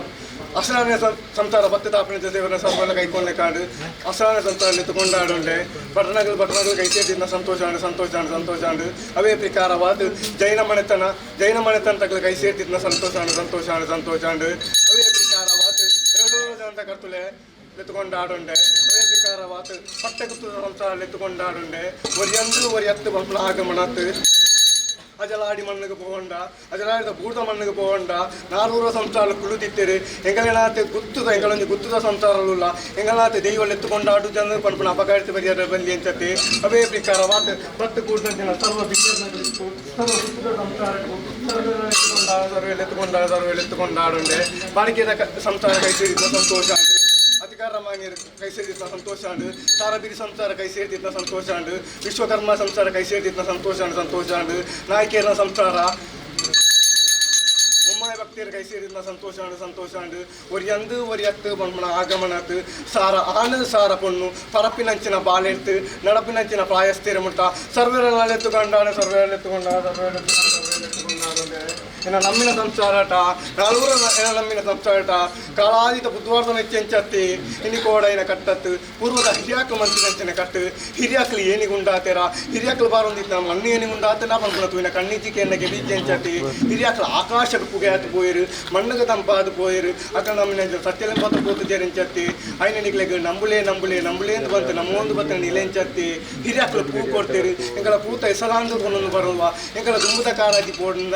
ಅಸ್ರಾನೇ ಸಂಸಾರ ಬತ್ತದ ಆಪಿನಂಚಿನ ಸೇವೆನ ಸರ್ವನ ಕೈಕೊಂಡೆ ಕಾಡು ಅಸ್ರಾನೇ ಸಂಸಾರ ಕೊಂಡಾಡುಂಡೆ ಬಟನಗಳು ಬಟನಗಳು ಕೈ ಸೇರಿದ ಸಂತೋಷ ಸಂತೋಷ ಸಂತೋಷ ಅವೇ ಪ್ರಕಾರವಾದ ಜೈನ ಮನೆತನ ಜೈನ ಮನೆತನ ತಗಲು ಕೈ ಸೇರ್ತಿದ್ನ ಸಂತೋಷ ಸಂತೋಷ ಸಂತೋಷ ಅವೇ ಪ್ರಕಾರವಾದ ಎರಡು ಜನತ ಕರ್ತುಲೆ ಲೆತ್ತುಕೊಂಡಾಡುಂಡೆ ಅವೇ ಪ್ರಕಾರವಾದ ಪಟ್ಟೆ ಗುತ್ತು ಸಂಸಾರ ಲೆತ್ತುಕೊಂಡಾಡುಂಡೆ ಒರಿಯಂದು ಒರಿಯತ್ತು ಬಂಪುನ ಆಗಮನತ್ತು ಅಜಲಾಡಿ ಮಣ್ಣಿಗೆ ಪೋಂಡ ಅಜಲಾಡಿದ ಬೂರ್ದ ಮಣ್ಣಿಗೆ ಪೋಂಡ ನಾನೂರ ಸಂಸಾರ ಕುಳುದಿತ್ತೇರು ಎಂಗಲನಾತೆ ಗುತ್ತದ ಎಂಗಳೊಂದು ಗುತ್ತದ ಸಂಸಾರಲುಲ್ಲ ಎಂಗಲನಾತೆ ದೈವ ಎತ್ತುಕೊಂಡಾಡು ಜನ ಪನ್ಪುನ ಅಪಕಾರಿತ ಪರಿಹಾರ ಬಂದಿ ಅಂಚತೆ ಅವೇ ಪ್ರಕಾರವಾದ ಬತ್ತು ಕೂಡಿದ ಸರ್ವ ಸರ್ವ ಗುತ್ತದ ಸಂಸಾರಕ್ಕೂ ಸರ್ವ ಎತ್ತುಕೊಂಡಾಡ ಸರ್ವ ಎತ್ತುಕೊಂಡಾಡ ಸರ್ವ ಎತ್ತುಕೊಂಡಾಡುಂಡೆ ಬಾಡಿಗೆದ ಸಂಸಾರ ಕೈ ಸೇರಿದ ಸಂತೋಷ ಅಧಿಕಾರಮಾನ್ಯರು ಕೈ ಸೇರಿದ ಸಂತೋಷ ತಾರಬಿರಿ ಸಂಸಾರ ಕೈ ಸೇರಿದ ಸಂತೋಷ ವಿಶ್ವಕರ್ಮ ಸಂಸಾರ ಕೈ ಸೇರಿದ ಸಂತೋಷ ಸಂತೋಷ ನಾಯಕಿಯರ ಸಂಸಾರ ಮುಮ್ಮಾಯ ಭಕ್ತಿಯರ ಕೈ ಸೇರಿದ ಸಂತೋಷ ಸಂತೋಷ ಒರಿಯಂದು ಒರಿಯತ್ತು ಬಣ್ಮಣ ಆಗಮನತ್ತು ಸಾರ ಆನು ಸಾರ ಪೊಣ್ಣು ಪರಪಿನಂಚಿನ ಬಾಲೆರ್ತು ನಡಪಿನಂಚಿನ ಪ್ರಾಯಸ್ಥಿರ ಮುಟ್ಟ ಸರ್ವರೆಲ್ಲ ಎತ್ತುಕೊಂಡಾಣ ಸರ್ವರೆಲ್ಲ ಎತ್ತುಕೊಂಡಾಣ ಸರ್ವರೆಲ್ಲ ಎತ್ತುಕೊಂಡಾಣ ಎನ್ನ ನಮ್ಮಿನ ಸಂಸಾರಟ ನಾಲ್ವರ ಎನ್ನ ನಮ್ಮಿನ ಸಂಸಾರಟ ಕಾಲಾದಿತ ಬುದ್ಧವಾರ್ಧನ ಹೆಚ್ಚೆಂಚತ್ತಿ ಇನಿ ಕೋಡೈನ ಕಟ್ಟತ್ತು ಪೂರ್ವದ ಹಿರಿಯಾಕ್ಲು ಮಂಚಿನಂಚಿನ ಕಟ್ಟು ಹಿರಿಯಾಕ್ಲು ಏನಿಗುಂಡಾತೆರ ಹಿರಿಯಾಕ್ಲು ಬಾರೊಂದಿತ್ತು ನಮ್ಮ ಅಣ್ಣ ಏನಿಗುಂಡಾತೆನ ಪನ್ಪುನ ತೂಯಿನ ಕಣ್ಣಿಜಿಕೆ ಎನ್ನ ಗೆಬೀಚೆ ಎಂಚತ್ತಿ ಹಿರಿಯಾಕ್ಲು ಆಕಾಶಕ್ಕೆ ಪುಗೆಯಾತು ಪೋಯಿರು ಮಣ್ಣುಗೆ ತಂಪಾದು ಪೋಯಿರು ಅಕ್ಕ ನಮ್ಮಿನ ಸತ್ಯಲಿಂ ಪತ್ತ ಪೋತು ಜರಿಂಚತ್ತಿ ಐನ ನಿಗ್ಲೆಗ್ ನಂಬುಲೇ ನಂಬುಲೇ ನಂಬುಲೇ ಅಂತ ಬಂತು ನಮ್ಮೊಂದು ಬತ್ತ ನಿಲೆಂಚತ್ತಿ ಹಿರಿಯಾಕ್ಲು ಪೂ ಕೊಡ್ತೀರಿ ಎಂಕಲ ಪೂತ ಎಸಲಾಂದು ಕೊನೊಂದು ಬರುವ ಎಂಕಲ ದುಂಬುದ ಕಾರಾಜಿ ಪೋಡ್ನ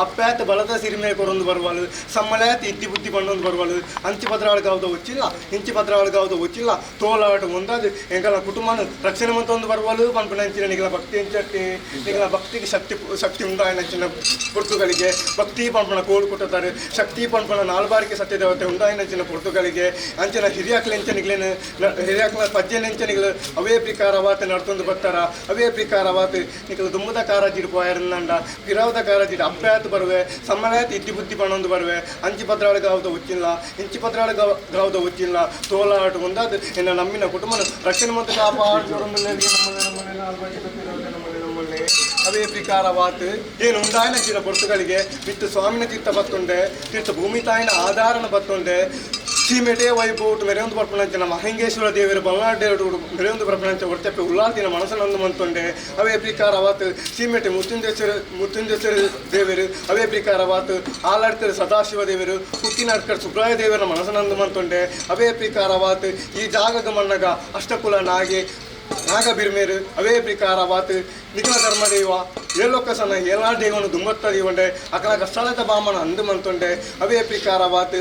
ಅಪ್ಪಾತ ಬಲದ ಸಿರಿಮೆ ಕೊರೊಂದು ಬರುವಳು ಸಮ್ಮಲಾತ ಇದ್ದಿ ಬುದ್ಧಿ ಬಂಡೊಂದು ಬರುವಳು ಅಂಚಿ ಪದ್ರಾಳು వచ్చిಲ್ಲ ಇಂಚಿ ಪದ್ರಾಳು వచ్చిಲ್ಲ ತೋಲಾಟ ಒಂದಾದು ಎಂಕಲ ಕುಟುಂಬನ ರಕ್ಷಣೆ ಮಂತೊಂದು ಬರುವಳು ಪನ್ಪುನಂಚಿನ ನಿಗಲ ಭಕ್ತಿ ಎಂಚಟ್ಟಿ ನಿಗಲ ಭಕ್ತಿಗೆ ಶಕ್ತಿ ಶಕ್ತಿ ಉಂಡಾಯನಂಚಿನ ಪುರ್ತುಗಳಿಗೆ ಭಕ್ತಿ ಪಂಪನ ಕೋಡು ಕೊಟ್ಟುತ್ತಾರೆ ಶಕ್ತಿ ಪಂಪನ ನಾಲ್ಬಾರಿಗೆ ಸತ್ಯದೇವತೆ ಉಂಡಾಯನಂಚಿನ ಪುರ್ತುಗಳಿಗೆ ಅಂಚಿನ ಹಿರಿಯಾಕ್ಲೆಂಚ ನಿಗ್ಲೇನು ಹಿರಿಯಾಕ್ಲ ಪಜ್ಜೆನೆಂಚ ನಿಗ್ಲು ಅವೇ ಪ್ರಕಾರವಾತ ನಡ್ತೊಂದು ಬರ್ತಾರ ಅವೇ ಪ್ರಕಾರವಾತ ನಿಕಲ ದುಮ್ಮದ ಕಾರಾಜಿಡ್ ಪೋಯರಂದ ಪಿರಾವದ ಕಾರಾಜಿಡ್ ಅಪ್ಪಾತು ಬರುವೆ ಸಮ್ಮಲಾತ ಇದ್ದಿ ಬುದ್ಧಿ ಪಣೊಂದು ಬರುವೆ ಅಂಚಿ ಪದ್ರಾಳು ಗಾವದ వచ్చిಲ್ಲ ಇಂಚಿ ಪದ್ರಾಳು ಗಾವದ వచ్చిಲ್ಲ ತೋಲಾಟ ಒಂದಾದ ಎನ್ನ ನಮ್ಮಿನ ಕುಟುಂಬನ ರಕ್ಷಣೆ ಮತ್ತು ಕಾಪಾಡು ಅವೇ ಪ್ರಕಾರವಾತು ಏನು ಉಂಡಾಯನ ಪೊರ್ತುಗಳಿಗೆ ವಿತ್ತು ಸ್ವಾಮಿನ ತೀರ್ಥ ಬತ್ತುಂಡೆ ತೀರ್ಥ ಭೂಮಿ ತಾಯಿನ ಆಧಾರನ ಬತ್ತುಂಡೆ ಸೀಮೆಟೆ ವೈಭೋಟ್ ಮೆರೆಯೊಂದು ಬರ್ಪಣಂಚಿನ ಮಹಂಗೇಶ್ವರ ದೇವರು ಬಲ್ನಾಡು ದೇವರು ಮೆರೆಯೊಂದು ಬರ್ಪಣಂಚ ಒಡ್ತೆಪ್ಪೆ ಉಲ್ಲಾಲ್ದಿನ ಮನಸ್ಸನೊಂದು ಮಂತುಂಡೆ ಅವೇ ಪ್ರಕಾರವಾತು ಸೀಮೆಟೆ ಮುತ್ತುಂಜೇಶ್ವರ ಮುತ್ತುಂಜೇಶ್ವರ ದೇವರು ಅವೇ ಪ್ರಕಾರವಾತು ಆಲಾಡ್ಕರ್ ಸದಾಶಿವ ದೇವರು ಕುಕ್ಕಿನಾಡ್ಕರ್ ಸುಬ್ರಾಯ ದೇವರ ಮನಸ್ಸನೊಂದು ಮಂತುಂಡೆ ಅವೇ ಪ್ರಕಾರವಾತು ಈ ಜಾಗದ ಮಣ್ಣಗ ಅಷ್ಟಕುಲ ನಾಗೆ ನಾಗ ಬಿರ್ಮೇರು ಅವೇ ಪ್ರಕಾರವಾತು ನಿಖಿಲ ಧರ್ಮದೇವ ಏಲೋಕಸನ ಏಲಾ ದೇವನು ದುಮ್ಮತ್ತ ದೇವಂಡೆ ಅಕಲ ಕಷ್ಟಲದ ಬಾಮನ ಅಂದು ಮಂತುಂಡೆ ಅವೇ ಪ್ರಕಾರವಾತು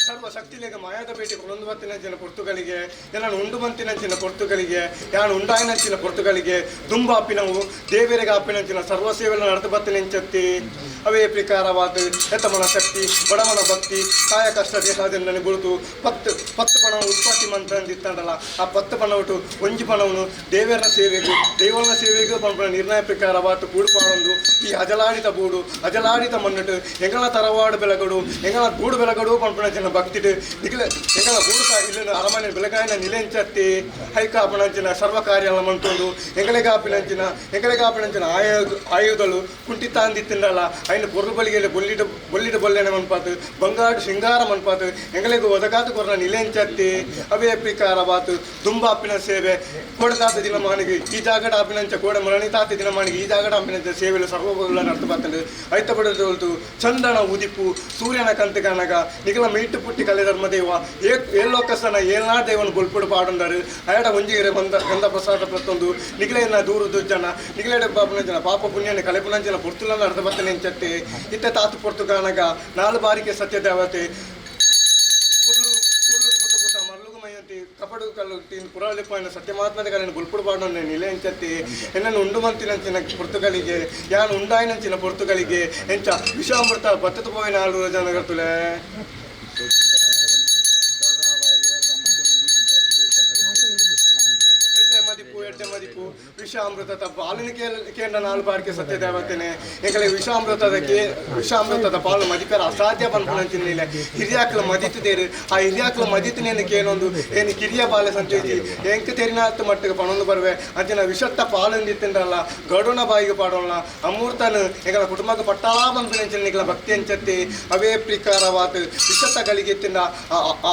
ಸರ್ವ ಶಕ್ತಿಲಿಗೆ ಮಾಯಾದ ಭೇಟಿ ಕೊಡೊಂದು ಬತ್ತಿನಂಚಿನ ಪೊರ್ತುಗಳಿಗೆ ಏನನ್ನು ಉಂಡು ಬಂತಿನಂಚಿನ ಪೊರ್ತುಗಳಿಗೆ ಯಾನು ಉಂಡಾಯಿನಂಚಿನ ಪೊರ್ತುಗಳಿಗೆ ದುಂಬ ಅಪ್ಪಿನವು ದೇವರಿಗೆ ಅಪ್ಪಿನಂಚಿನ ಸರ್ವ ಸೇವೆಯನ್ನು ನಡೆದು ಬತ್ತಿನೆಂಚತ್ತಿ ಅವೇ ಪ್ರಕಾರವಾದ ಎತ್ತಮನ ಶಕ್ತಿ ಬಡವನ ಭಕ್ತಿ ಕಾಯ ಕಷ್ಟ ದೇಹದಿಂದ ಗುರುತು ಪತ್ತು ಪತ್ತು ಪಣ ಉತ್ಪತ್ತಿ ಮಂತ್ರ ಅಂದಿತ್ತಂಡಲ್ಲ ಆ ಪತ್ತು ಪಣವಟು ಒಂಜಿ ಪಣವನ್ನು ದೇವರ ಸೇವೆಗೂ ದೇವರ ಸೇವೆಗೂ ಪಂಪನ ನಿರ್ಣಯ ಪ್ರಕಾರವಾತು ಕೂಡುಪಾಡೊಂದು ಈ ಅಜಲಾಡಿತ ಬೂಡು ಅಜಲಾಡಿತ ಮಣ್ಣುಟು ಎಂಗಳ ತರವಾಡು ಬೆಳಗಡು ಎಂಗಳ ಗೂಡು ಬೆಳಗಡು ಪಂಪನ ಜನ ಭಕ್ತಿಡು ನಿಖಿಲ ಎಂಗಳ ಗೂಡು ಇಲ್ಲ ಅರಮನೆ ಬೆಳಗಾಯಿನ ನಿಲೆಂಚತ್ತಿ ಹೈಕಾಪಣಂಚಿನ ಸರ್ವ ಕಾರ್ಯ ಮಂತೊಂದು ಎಂಗಳೆಗಾಪಿನಂಚಿನ ಎಂಗಳೆಗಾಪಿನಂಚಿನ ಆಯುಧಲು ಕುಂಟಿತ ಅಂದಿತ್ತಿಂಡಲ್ಲ ಐನ ಪೊರ್ಲು ಬಲಿಗೆ ಬೊಲ್ಲಿಡು ಬೊಲ್ಲಿಡು ಬೊಲ್ಲೆನ ಮನ್ಪಾತು ಬಂಗಾಡು ಶೃಂಗಾರ ಮನ್ಪಾತು ಎಂಗಳೆಗೂ ಒದಗಾತು ಕೊರ್ನ ನಿಲೆಂಚತ್ತಿ ಅವೇ ಪ್ರಕಾರವಾತು ದುಂಬಾಪಿನ ಸೇವೆ ಕೋಡತಾತ ದಿನಮಾನಿಗೆ ಈ ಜಾಗಡ ಅಪಿನಂಚ ಕೋಡ ಮರಣಿತಾತ ದಿನಮಾನಿಗೆ ಈ ಜಾಗಡ ಅಪಿನಂಚ ಸೇವೆಲು ಸರ್ವಭೋಗಲ ನಡ್ತು ಬರ್ತಂಡು ಐತ ಪಡೆದು ಚಂದನ ಉದಿಪು ಸೂರ್ಯನ ಕಂತುಗಾನಗ ನಿಗಲ ಮೀಟು ಪುಟ್ಟಿ ಕಲೆ ಧರ್ಮ ದೈವ ಏಳೋಕಸನ ಏಳ್ನಾ ದೈವನ ಬೊಲ್ಪುಡು ಪಾಡುಂಡರು ಅಯಡ ಒಂಜಿಗೆರೆ ಬಂದ ಗಂಧ ಪ್ರಸಾದ ಪ್ರತೊಂದು ನಿಗಲೇನ ದೂರು ದುಜ್ಜನ ನಿಗಲೇಡ ಬಾಪುನ ಜನ ಪಾಪ ಪುಣ್ಯನ ಕಲೆಪುನಂಜನ ಪೊರ್ತುಲನ ಅರ್ಧ ಬತ್ತನೆ ಚತ್ತೆ ಇತ್ತ ತಾತು ಪೊರ್ತು ಕಾನಗ ನಾಲು ಬಾರಿಕೆ ಸತ್ಯ ದೇವತೆ ಕಪಡು ಕಲ್ಲು ತೀನ್ ಪುರಾಳಿ ಪಾಯಿನ ಸತ್ಯಮಾತ್ಮದ ಕಲೆಯನ್ನು ಬುಲ್ಪುಡು ಪಾಡೋಣ ನಿಲೆ ಎಂಚತ್ತಿ ಎನ್ನನ್ನು ಉಂಡು ಮಂತಿನಂಚಿನ ಪೊರ್ತುಗಳಿಗೆ ಯಾನು ಉಂಡಾಯಿನಂಚಿನ ಪೊರ್ತುಗಳಿಗೆ ಎಂಚ ವಿಷಾಮೃತ ಬತ್ತದ ಪೋಯಿನ ಆಳು ಜನಗರ್ತುಲೆ. ಮದಿಪು ಎಡ್ಡೆ ಮದಿಪು ವಿಷಾಮೃತದ ಪಾಲಿನ ಕೇಂದ್ರ ನಾಲ್ ಬಾರ್ಕೆ ಸತ್ಯ ದೇವತೆನೆ ಎಂಕಲೆ ವಿಷಾಮೃತದ ಕೇ ವಿಷಾಮೃತದ ಪಾಲು ಮದಿಪೆರ ಅಸಾಧ್ಯ ಪನ್ಪುನಂಚಿನ ಹಿರಿಯಾಕ್ಲ ಮದಿತುದೇರು ಆ ಹಿರಿಯಾಕ್ಲ ಮದಿತನೇನು ಕೇನೊಂದು ಏನು ಕಿರಿಯ ಬಾಲೆ ಸಂತೇಜಿ ಎಂಕ್ ತೆರಿನಾತ್ ಮಟ್ಟಿಗೆ ಪಣೊಂದು ಬರುವೆ ಅಂಚಿನ ವಿಷತ್ತ ಪಾಲುಂದಿತ್ತಿಂಡಲ್ಲ ಗಡುನ ಬಾಯಿಗೆ ಪಾಡೋಣ ಅಮೂರ್ತನು ಎಂಕಲ ಕುಟುಂಬಕ್ಕೆ ಪಟ್ಟಾಳ ಪನ್ಪಿನಂಚಿನ ನಿಕಲ ಭಕ್ತಿ ಅಂಚತ್ತಿ ಅವೇ ಪ್ರಕಾರವಾತ್ ವಿಷತ್ತ ಗಳಿಗೆ ತಿಂದ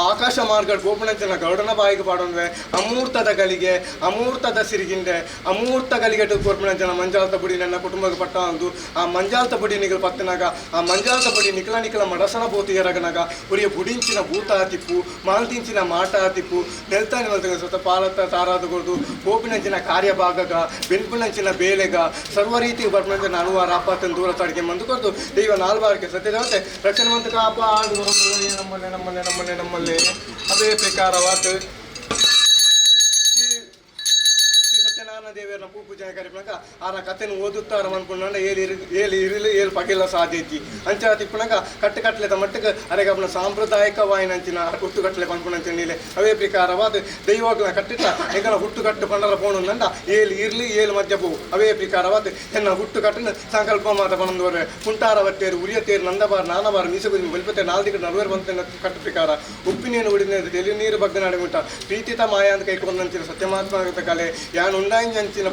ಆಕಾಶ ಮಾರ್ಗ ಗೋಪುಣಂಚಿನ ಗೌಡನ ಬಾಯಿಗೆ ಪಾಡೋಣವೆ ಅಮೂರ್ತದ ಗಳಿಗೆ ಅಮೂರ್ತದ ಸಿರಿಗಿಂಡೆ ಅಮೂರ್ತ ಗಳಿಗೆ ಕೊರ್ಪುಣಂಚಿನ ಮಂಜಾಲತ ಬುಡಿ ನನ್ನ ಕುಟುಂಬಕ್ಕೆ ಪಟ್ಟ ಅಂದು ಆ ಮಂಜಾಲತ ಬುಡಿ ನಿಗಲು ಪತ್ತನಾಗ ಆ ಮಂಜಾಲತ ಬುಡಿ ನಿಕಲ ನಿಕಲ ಮಡಸನ ಬೋತಿಯರಗನಾಗ ಉರಿಯ ಬುಡಿಂಚಿನ ಭೂತ ತಿಪ್ಪು ಮಾಲ್ತಿಂಚಿನ ಮಾಟ ತಿಪ್ಪು ನೆಲ್ತಾನಿ ಮಲ್ತಗ ಸ್ವತಃ ಪಾಲತ್ತ ತಾರಾದ ಕೊರ್ದು ಗೋಪಿನಂಚಿನ ಕಾರ್ಯಭಾಗಗ ಬೆನ್ಪುನಂಚಿನ ಬೇಲೆಗ ಸರ್ವ ರೀತಿ ಬರ್ಪುನಂಚಿನ ಅನುವಾರ ಆಪಾತನ ದೂರ ತಡಿಗೆ ಮಂದು ಕೊರ್ದು ದೈವ ನಾಲ್ಬಾರಕ್ಕೆ ಸತ್ಯದೇವತೆ ರಕ್ಷಣೆ ಮಂತು ಕಾಪಾಡು ನಮ್ಮಲ್ಲೇ ನಮ್ಮಲ್ಲೇ ನಮ್ಮಲ್ಲೇ ನಮ್ಮಲ್ಲೇ ಅದೇ ಪ್ರಕಾರವಾತು ಶ್ರೀ ಸತ್ಯನಾರಾಯಣ ದೇವರನ್ನ ಪೂ ಪೂಜೆ ಕಾರ್ಯಕ್ರಮಕ ಆರ ಕಥೆನ ಓದುತ್ತಾರ ಅನ್ಕೊಂಡ ಏಳು ಇರು ಏಳು ಇರಲು ಏಳು ಪಗಿಲ್ಲ ಸಾಧ್ಯತಿ ಅಂಚ ತಿಪ್ಪುನಗ ಕಟ್ಟು ಕಟ್ಟಲೆದ ಮಟ್ಟಕ್ಕೆ ಅರೆಗಪ್ಪನ ಸಾಂಪ್ರದಾಯಿಕವಾಯಿನಂಚಿನ ಹುಟ್ಟು ಕಟ್ಟಲೆ ಪನ್ಪುನಂಚಿನ ನೀಲೆ ಅವೇ ಪ್ರಕಾರವಾದ ದೈವಗಳ ಕಟ್ಟಿಟ್ಟ ಎಂಕಲ ಹುಟ್ಟು ಕಟ್ಟು ಪಂಡರ ಪೋಣುಂದಂಡ ಏಳು ಇರ್ಲಿ ಏಳು ಮಧ್ಯ ಪೋ ಅವೇ ಪ್ರಕಾರವಾದ ಎನ್ನ ಹುಟ್ಟು ಕಟ್ಟನ ಸಂಕಲ್ಪ ಮಾತ ಪಣಂದವರೆ ಕುಂಟಾರ ಬತ್ತೇರು ಉರಿಯ ತೇರು ನಂದಬಾರ್ ನಾನಬಾರ್ ಮೀಸಗುಜಿ ಬಲಿಪತೆ ನಾಲ್ದಿಗೆ ನಡುವೆ ಬಂತ ಕಟ್ಟು ಪ್ರಕಾರ ಉಪ್ಪಿನೇನು ಉಡಿನ ತೆಲಿ ನೀರು ಬಗ್ಗ ನಡುವಿಟ ಪ್ರೀತಿತ ಮಾಯ ಅಂತ ಕೈಕೊಂಡಂಚಿನ ಸತ್ಯಮಾತ್ಮ ಕಲೆ ಯಾನ್ ಉಂಡಾಂಚಿನ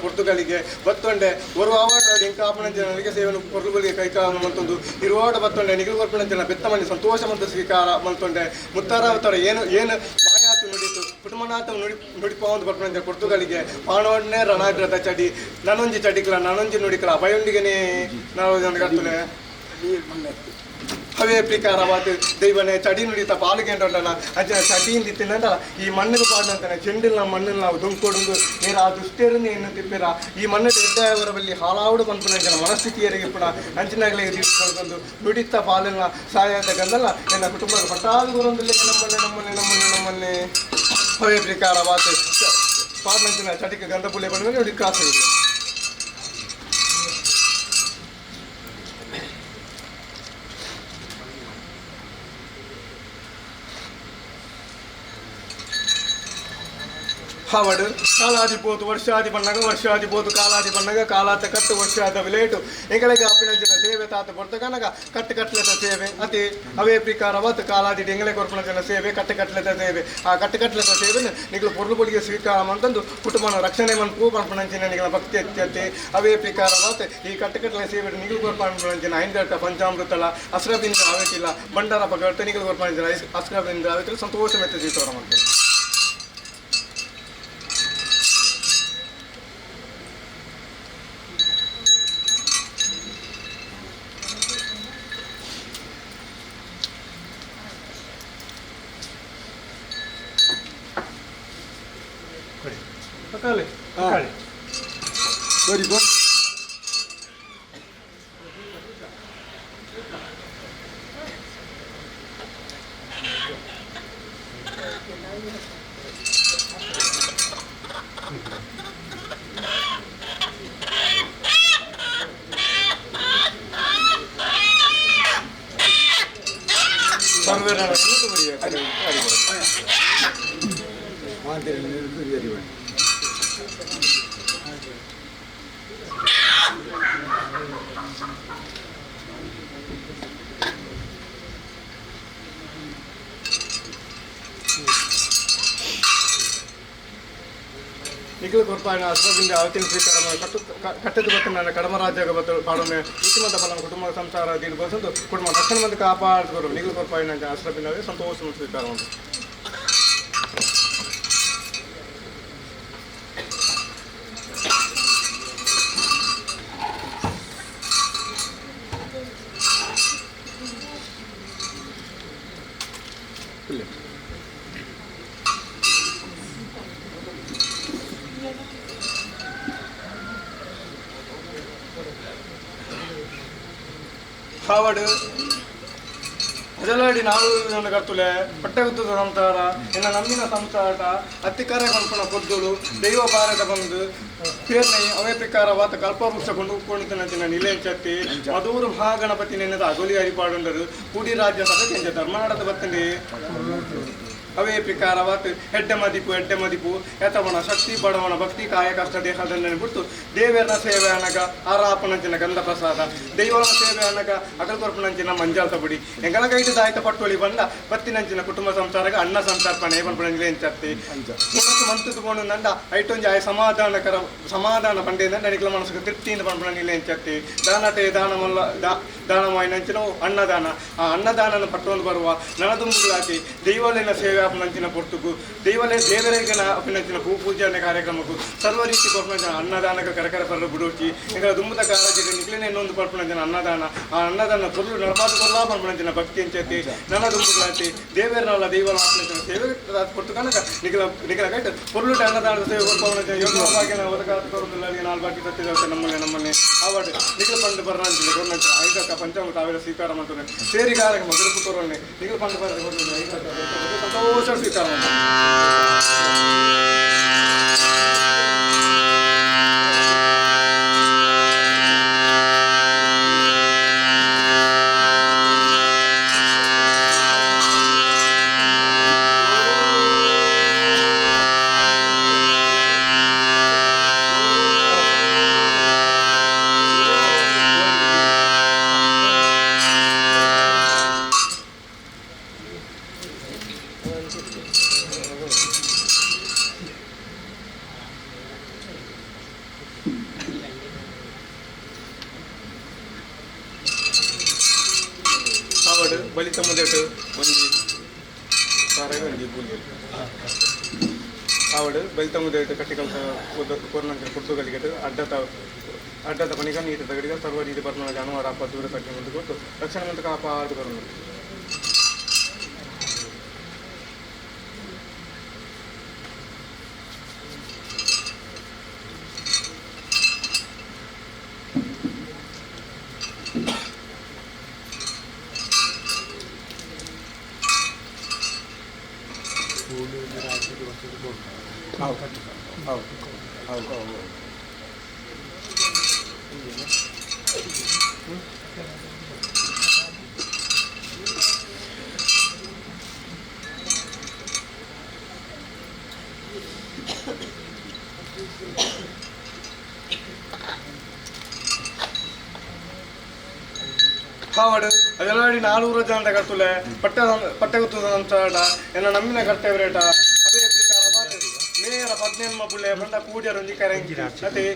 ಪೊರ್ತುಗಳಿಗೆ ಬತ್ತೊಂಡೆ ಒರು ಆವಾಟ ಎಂಕಾಪನಂಚಿನ ನನಗೆ ಸೇವನ ಪೊರ್ಲುಗಳಿಗೆ ಕೈಕಾಲ ಮಂತೊಂದು ಇರುವಾಡ ಬತ್ತೊಂಡೆ ನಿಗಲು ಕೊರ್ಪಣಂಚಿನ ಬೆತ್ತ ಮಣಿ ಸಂತೋಷ ಮಂತ ಸ್ವೀಕಾರ ಮಂತೊಂಡೆ ಮುತ್ತಾರಾವತರ ಏನು ಏನು ಮಾಯಾತು ನುಡಿತು ಕುಟುಂಬನಾಥ ನುಡಿ ನುಡಿಪಾವಂದು ಬರ್ಪಣಂಚಿನ ಪೊರ್ತುಗಳಿಗೆ ಪಾಣೋಡ್ನೆ ರಣಾಗ್ರದ ಚಡಿ ನನೊಂಜಿ ಚಡಿಕಲ ನನೊಂಜಿ ನುಡಿಕಲ ಅಭಯೊಂದಿಗೆನೇ ನಾವು ಕರ್ತುಲೆ ಅವೇ ಪ್ರಕಾರವಾದ ದೈವನೇ ಚಡಿ ನುಡಿತ ಪಾಲುಗೆಂಡೋಣ ಅಂಚಿನ ಚಡಿಯಿಂದ ತಿನ್ನಂಡ ಈ ಮಣ್ಣಿಗೆ ಪಾಡಂತಾನೆ ಚೆಂಡಿಲ್ ಮಣ್ಣನ್ನು ನಾವು ದುಂಕೊಡುಂದು ನೇರ ಆ ದುಷ್ಟೇರನ್ನು ಏನು ತಿಪ್ಪಿರ ಈ ಮಣ್ಣು ಎಡ್ಡವರ ಬಲ್ಲಿ ಹಾಳಾವುಡು ಪನ್ಪುನಂಚಿನ ಮನಸ್ಥಿತಿಯರಿಗೆ ಪುಣ ಅಂಚಿನಾಗಲೇ ತೀರ್ಸ್ಕೊಂಡು ನುಡಿತ ಪಾಲನ್ನ ಸಹಾಯದ ಗಂದಲ್ಲ ನನ್ನ ಕುಟುಂಬದ ಪಟ್ಟಾದ ಗುರೊಂದಿಲ್ಲ ನಮ್ಮನ್ನೇ ನಮ್ಮನ್ನೇ ನಮ್ಮನ್ನೇ ನಮ್ಮನ್ನೇ ಅವೇ ಪ್ರಕಾರವಾದ ಪಾಡಂಚಿನ ಚಟಿಗೆ ಗಂಧ ಪುಲೆ ಬಂದ ನುಡಿ ಕಾಸು ಇದೆ. ಹಾವಡು ಕಾಲಾದಿ ಪೋತು ವರ್ಷಾದಿ ಬಣ್ಣಗ ವರ್ಷಾದಿ ಪೋತು ಕಾಲಾದಿ ಬಣ್ಣಗ ಕಾಲಾತ ಕಟ್ಟು ವರ್ಷಾದ ವಿಲೇಟು ಎಂಗಳಿಗೆ ಅಪ್ಪಿನಂಚಿನ ಸೇವೆ ತಾತ ಕೊರ್ತಕನಗ ಕಟ್ಟು ಕಟ್ಟಲೆದ ಸೇವೆ ಅತಿ ಅವೇ ಪ್ರಕಾರವಾದ ಕಾಲಾದಿ ಎಂಗಲೆ ಕೊರ್ಪಣಂಚಿನ ಸೇವೆ ಕಟ್ಟು ಕಟ್ಟಲೆದ ಸೇವೆ ಆ ಕಟ್ಟು ಕಟ್ಟಲೆದ ಸೇವೆನು ನಿಗಲು ಪೊರ್ಲು ಬೊಡಿಗೆ ಸ್ವೀಕಾರ ಮಂತಂದು ಕುಟುಂಬನ ರಕ್ಷಣೆ ಮನ್ಪು ಪನ್ಪಣಂಚಿನ ನಿಗಲ ಭಕ್ತಿ ಅತ್ಯತೆ ಅವೇ ಪ್ರಕಾರವಾದ ಈ ಕಟ್ಟು ಕಟ್ಟಲೆ ಸೇವೆ ನಿಗಲು ಕೊರ್ಪಣಂಚಿನ ಐಂದಟ ಪಂಚಾಮೃತಲ ಅಸ್ರಬಿಂದ ಆವೆತಿಲ್ಲ ಬಂಡಾರ ಪಗಡ್ತ ನಿಗಲು ಕೊರ್ಪಣಂಚಿನ ಅಸ್ರಬಿಂದ ಆವೆತಿಲ್ಲ ಸಂತೋಷ ಮೆತ್ತ ಜೀತವರ ಮಂತ ಪಕಾಲೆ ಪಕಾಲೆ ವೆರಿ ಗುಡ್. ಸರ್ವೇರಣ ನಿಖಿಲ ಕೊರ್ಪಾಯನ ಅಶ್ವದಿಂದ ಅವತಿನ ಸ್ವೀಕಾರ ಕಟ್ಟು ಕಟ್ಟದ ಬತ್ತು ನನ್ನ ಕಡಮ ರಾಜ್ಯ ಬತ್ತು ಪಾಡೊಮ್ಮೆ ಉತ್ತಮದ ಫಲ ಕುಟುಂಬ ಸಂಸಾರ ದೀರ್ಘ ಬಸಂದು ಕುಟುಂಬ ರಕ್ಷಣೆ ಮತ್ತು ಕಾಪಾಡಿದರು ನಿಖಿಲ ಕೊರ್ಪಾಯನ ಅಶ್ರಬಿಂದ ಸಂತೋಷ ಸ್ವೀಕಾರ ಉಂಟು. ಇಲ್ಲ. ಕಾವಡು ಅದೆಲ್ಲಾಡಿ ನಾಳು ನನ್ನ ಕರ್ತುಲೆ ಪಟ್ಟೆಗುತ್ತದ ಸಂಸಾರ ಎನ್ನ ನಂಬಿನ ಸಂಸಾರ ಅತ್ತಿಕಾರ ಕಣ್ಪುಣ ಪೊದ್ದುಲು ದೈವ ಭಾರತ ಬಂದು ಪೇರ್ನೈ ಅವೇ ಪ್ರಕಾರವಾದ ಕಲ್ಪವೃಕ್ಷ ಕೊಂಡು ಕೊಂಡಿತನಂಚಿನ ನಿಲೆಂಚತ್ತಿ ಮಧೂರು ಮಹಾಗಣಪತಿ ನೆನೆದ ಅಗೊಲಿ ಅರಿಪಾಡುಂಡರು ಕೂಡಿ ರಾಜ್ಯ ಸಭೆ ಕೆಂಜ ಧರ್ಮನಾಡದ ಬತ್ತಂಡೆ ಅವೇ ಪ್ರಕಾರವಾತ್ ಹೆಡ್ಡೆ ಮದಿಪು ಎಡ್ಡೆ ಮದಿಪು ಎತವಣ ಶಕ್ತಿ ಬಡವಣ ಭಕ್ತಿ ಕಾಯ ಕಷ್ಟ ದೇಹದಂಡನೆ ಬಿಟ್ಟು ದೇವರ ಸೇವೆ ಅನಗ ಆರಾಪನಂಚಿನ ಗಂಧ ಪ್ರಸಾದ ದೈವನ ಸೇವೆ ಅನಗ ಅಗಲ್ಕೊರ್ಪನಂಚಿನ ಮಂಜಾಲ್ತ ಬುಡಿ ಎಂಗಲ ಕೈಟು ದಾಯ್ತ ಪಟ್ಟೊಳಿ ಬಂದ ಬತ್ತಿನಂಚಿನ ಕುಟುಂಬ ಸಂಸಾರಗ ಅನ್ನ ಸಂತರ್ಪಣೆ ಪನ್ಪುನಂಚಿನ ಎಂಚತ್ತಿ ಮುಣಸು ಮಂತದ್ದು ಬೋಣು ನಂದ ಐಟೊಂಜಿ ಆಯ ಸಮಾಧಾನಕರ ಸಮಾಧಾನ ಪಂಡೆ ನಂದ ನಿಕ್ಲ ಮನಸ್ಸುಗೆ ತೃಪ್ತಿಯಿಂದ ಪನ್ಪುನಂಚಿನ ಎಂಚತ್ತಿ ದಾನಟೆ ದಾನಮಲ್ಲ ದಾನಮಾಯಿನಂಚಿನ ಅನ್ನದಾನ ಆ ಅನ್ನದಾನನ ಪಟ್ಟೊಂದು ಬರುವ ನನದುಂಬುಲಾತಿ ದೈವಲಿನ ಸೇವೆ ಅಪನಂಚಿನ ಪೊರ್ತುಗು ದೈವಲೇ ದೇವರಿಗೆ ಅಪಿನಂಚಿನ ಪೂ ಪೂಜಾನೆ ಕಾರ್ಯಕ್ರಮಕ್ಕೂ ಸರ್ವ ರೀತಿ ಕೊರ್ಪುನಂಚಿನ ಅನ್ನದಾನಕ ಕರಕರ ಪರ್ರ ಬುಡೋಚಿ ಎಂಕಲ ದುಂಬುದ ಕಾರಾಜಿಗೆ ನಿಕ್ಲೆನೆ ಇನ್ನೊಂದು ಪರ್ಪುನಂಚಿನ ಅನ್ನದಾನ ಆ ಅನ್ನದಾನ ಪೊರ್ಲು ನಡಪಾದ ಕೊರ್ಲಾ ಪನ್ಪುನಂಚಿನ ಭಕ್ತಿ ಅಂಚತಿ ನನದುಂಬುಲಾತಿ ದೇವರನಲ್ಲ ದೈವಲ ಅಪನಂಚಿನ ಸೇವೆ ಕೊರ್ತು ಕನಕ ನಿಖಲ ನಿಖಲ ಕೈಟ್ ಪೊರ್ಲುಟ ಅನ್ನದಾನದ ಸೇವೆ ಕೊರ್ಪವನಂಚಿನ ಯೋಗ ಭಾಗ್ಯನ ಒದಕಾತ ಕೊರ್ಪುಲ್ಲ ನಾಲ್ ಬಾಕಿ ಸತ್ಯದ ನಮ್ಮನೆ ನಮ್ಮನೆ ಆವಾಡು ನಿಖಲ ಪಂಡು ಬರ್ರಂಚಿನ ಕೊರ್ನಂಚಿನ ಐದಕ್ಕ ಪಂಚಾಮೃತ ಆವಿರ ಸ್ವೀಕಾರ ಮಾಡ್ತಾನೆ ಸೇರಿಗಾರಕ ಮಧುರ ಪುತ್ತೂರನ್ನೇ ನಿಖಲ ಪಂಡು ಬರ್ರ ಐದಕ್ಕ ಸಂತೋಷ ಸ್ವೀಕಾರ ಮಾಡ್ತಾನೆ. ಆವಡು ಬಲಿತ ಮುಂದೆಟು ಒಂಜಿ ಸಾರಾಗ ಒಂಜಿ ಬೂಲಿ ಆವಡು ಬಲಿತ ಮುಂದೆಟು ಕಟ್ಟಿಕಲ್ತ ಕೊರ್ನಂಚ ಪುರ್ತುಗಲಿಗೆಟ್ ಅಡ್ಡತ ಅಡ್ಡತ ಪಣಿಗ ನೀಟ ತಗಡಿಗ ಸರ್ವ ರೀತಿ ಬರ್ಮಣ ಜಾನುವಾರು ಅಪ್ಪ ದೂರ ತಗ್ಗಿ ಮುಂದೆ ಕೊಟ್ಟು ರಕ್ಷಣೆ ಮಂತ ಕಾಪಾಡು ಬರೋಣ. ಹೌದು ಹೌದು ಹೌದು. ಕಾವಡು ಅದೆಲ್ಲ ನಾನೂರು ಜನ ಕರ್ತುಲೆ ಪಟ್ಟ ಪಟ್ಟೆಗುತ್ತದ ಸಂಸಾರ ಎನ್ನ ನಂಬಿನ ಕರ್ತವ್ಯರೇಟ ಅದೇ ಪ್ರಕಾರ ಮೇಯರ ಪದ್ನೆನ್ಮ ಪುಳ್ಳೆ ಬಂಡ ಕೂಡ್ಯರೊಂಜಿ ಕರೆಂಜಿ ಅದೇ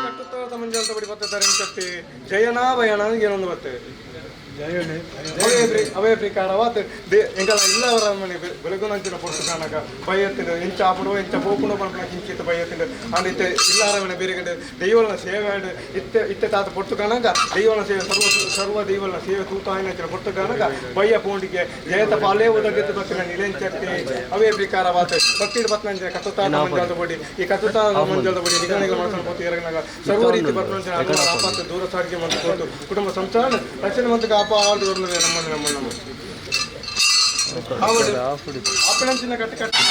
ಕಟ್ಟುತ್ತ ಮಂಜಾಲ್ತ ಬಡಿ ಬತ್ತ ತರಿಂಚತ್ತಿ ಜಯನಾ ಭಯನ ಏನೊಂದು ಬತ್ತೆ ಅವೇ ಪ್ರಕಾರವಾತ್ ಎಂಕಲ ಇಲ್ಲ ಮನೆ ಬೆಳಗುನಂಚಿನ ಪೊರ್ತು ಕಾಣಕ ಬಯತ್ತಿನ ಎಂಚ ಆಪುಡು ಎಂಚ ಪೋಪುಡು ಪನ್ಪುನ ಕಿಂಚಿತ್ ಬಯತ್ತಿನ ಅಂಡ್ ಇತ್ತೆ ಇಲ್ಲಾರ ಮನೆ ಬೇರೆ ಕಡೆ ದೈವನ ಸೇವೆ ಆಂಡ್ ಇತ್ತೆ ಇತ್ತೆ ತಾತ ಪೊರ್ತು ಕಾಣಕ ದೈವನ ಸೇವೆ ಸರ್ವ ಸರ್ವ ದೈವನ ಸೇವೆ ತೂತಾಯಿನಂಚಿನ ಪೊರ್ತು ಕಾಣಕ ಬಯ್ಯ ಪೋಂಡಿಗೆ ಜಯತ ಪಾಲೇ ಉದಗಿತ್ತು ಬತ್ತಿನ ನಿಲೆಂಚತ್ತಿ ಅವೇ ಪ್ರಕಾರವಾತ್ ಭಕ್ತಿ ಬತ್ನಂಚಿನ ಕತ್ತುತ್ತಾತ ಮಂಜಾಲ್ದ ಬಡಿ ಈ ಕತ್ತುತ್ತಾತ ಮಂಜಾಲ್ದ ಬಡಿ ನಿಗಣಿಗಳ ಮನಸ್ಸನ್ನು ಪೊತ್ತು ಎರಗನಾಗ ಸರ್ವ ರೀತಿ ಬರ್ಪುನಂಚಿನ ಆಪತ್ತು ದೂರ ಸಾರಿಗೆ ಮತ್ತು ಕೊಟ್ಟು ಕುಟುಂಬ ಸಂಸಾರ ರಕ್ಷಣೆ ಮತ್ತು ಕಾಪಾಡು ನಮ್ಮನ್ನು ನಮ್ಮ ನಮ್ಮ ಆಪಣಂಚಿನ ಕಟ್ಟಿ ಕಟ್ಟಿ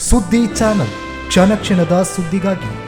ಸುದ್ದಿ ಚಾನಲ್, ಕ್ಷಣ ಕ್ಷಣದ ಸುದ್ದಿಗಾಗಿ.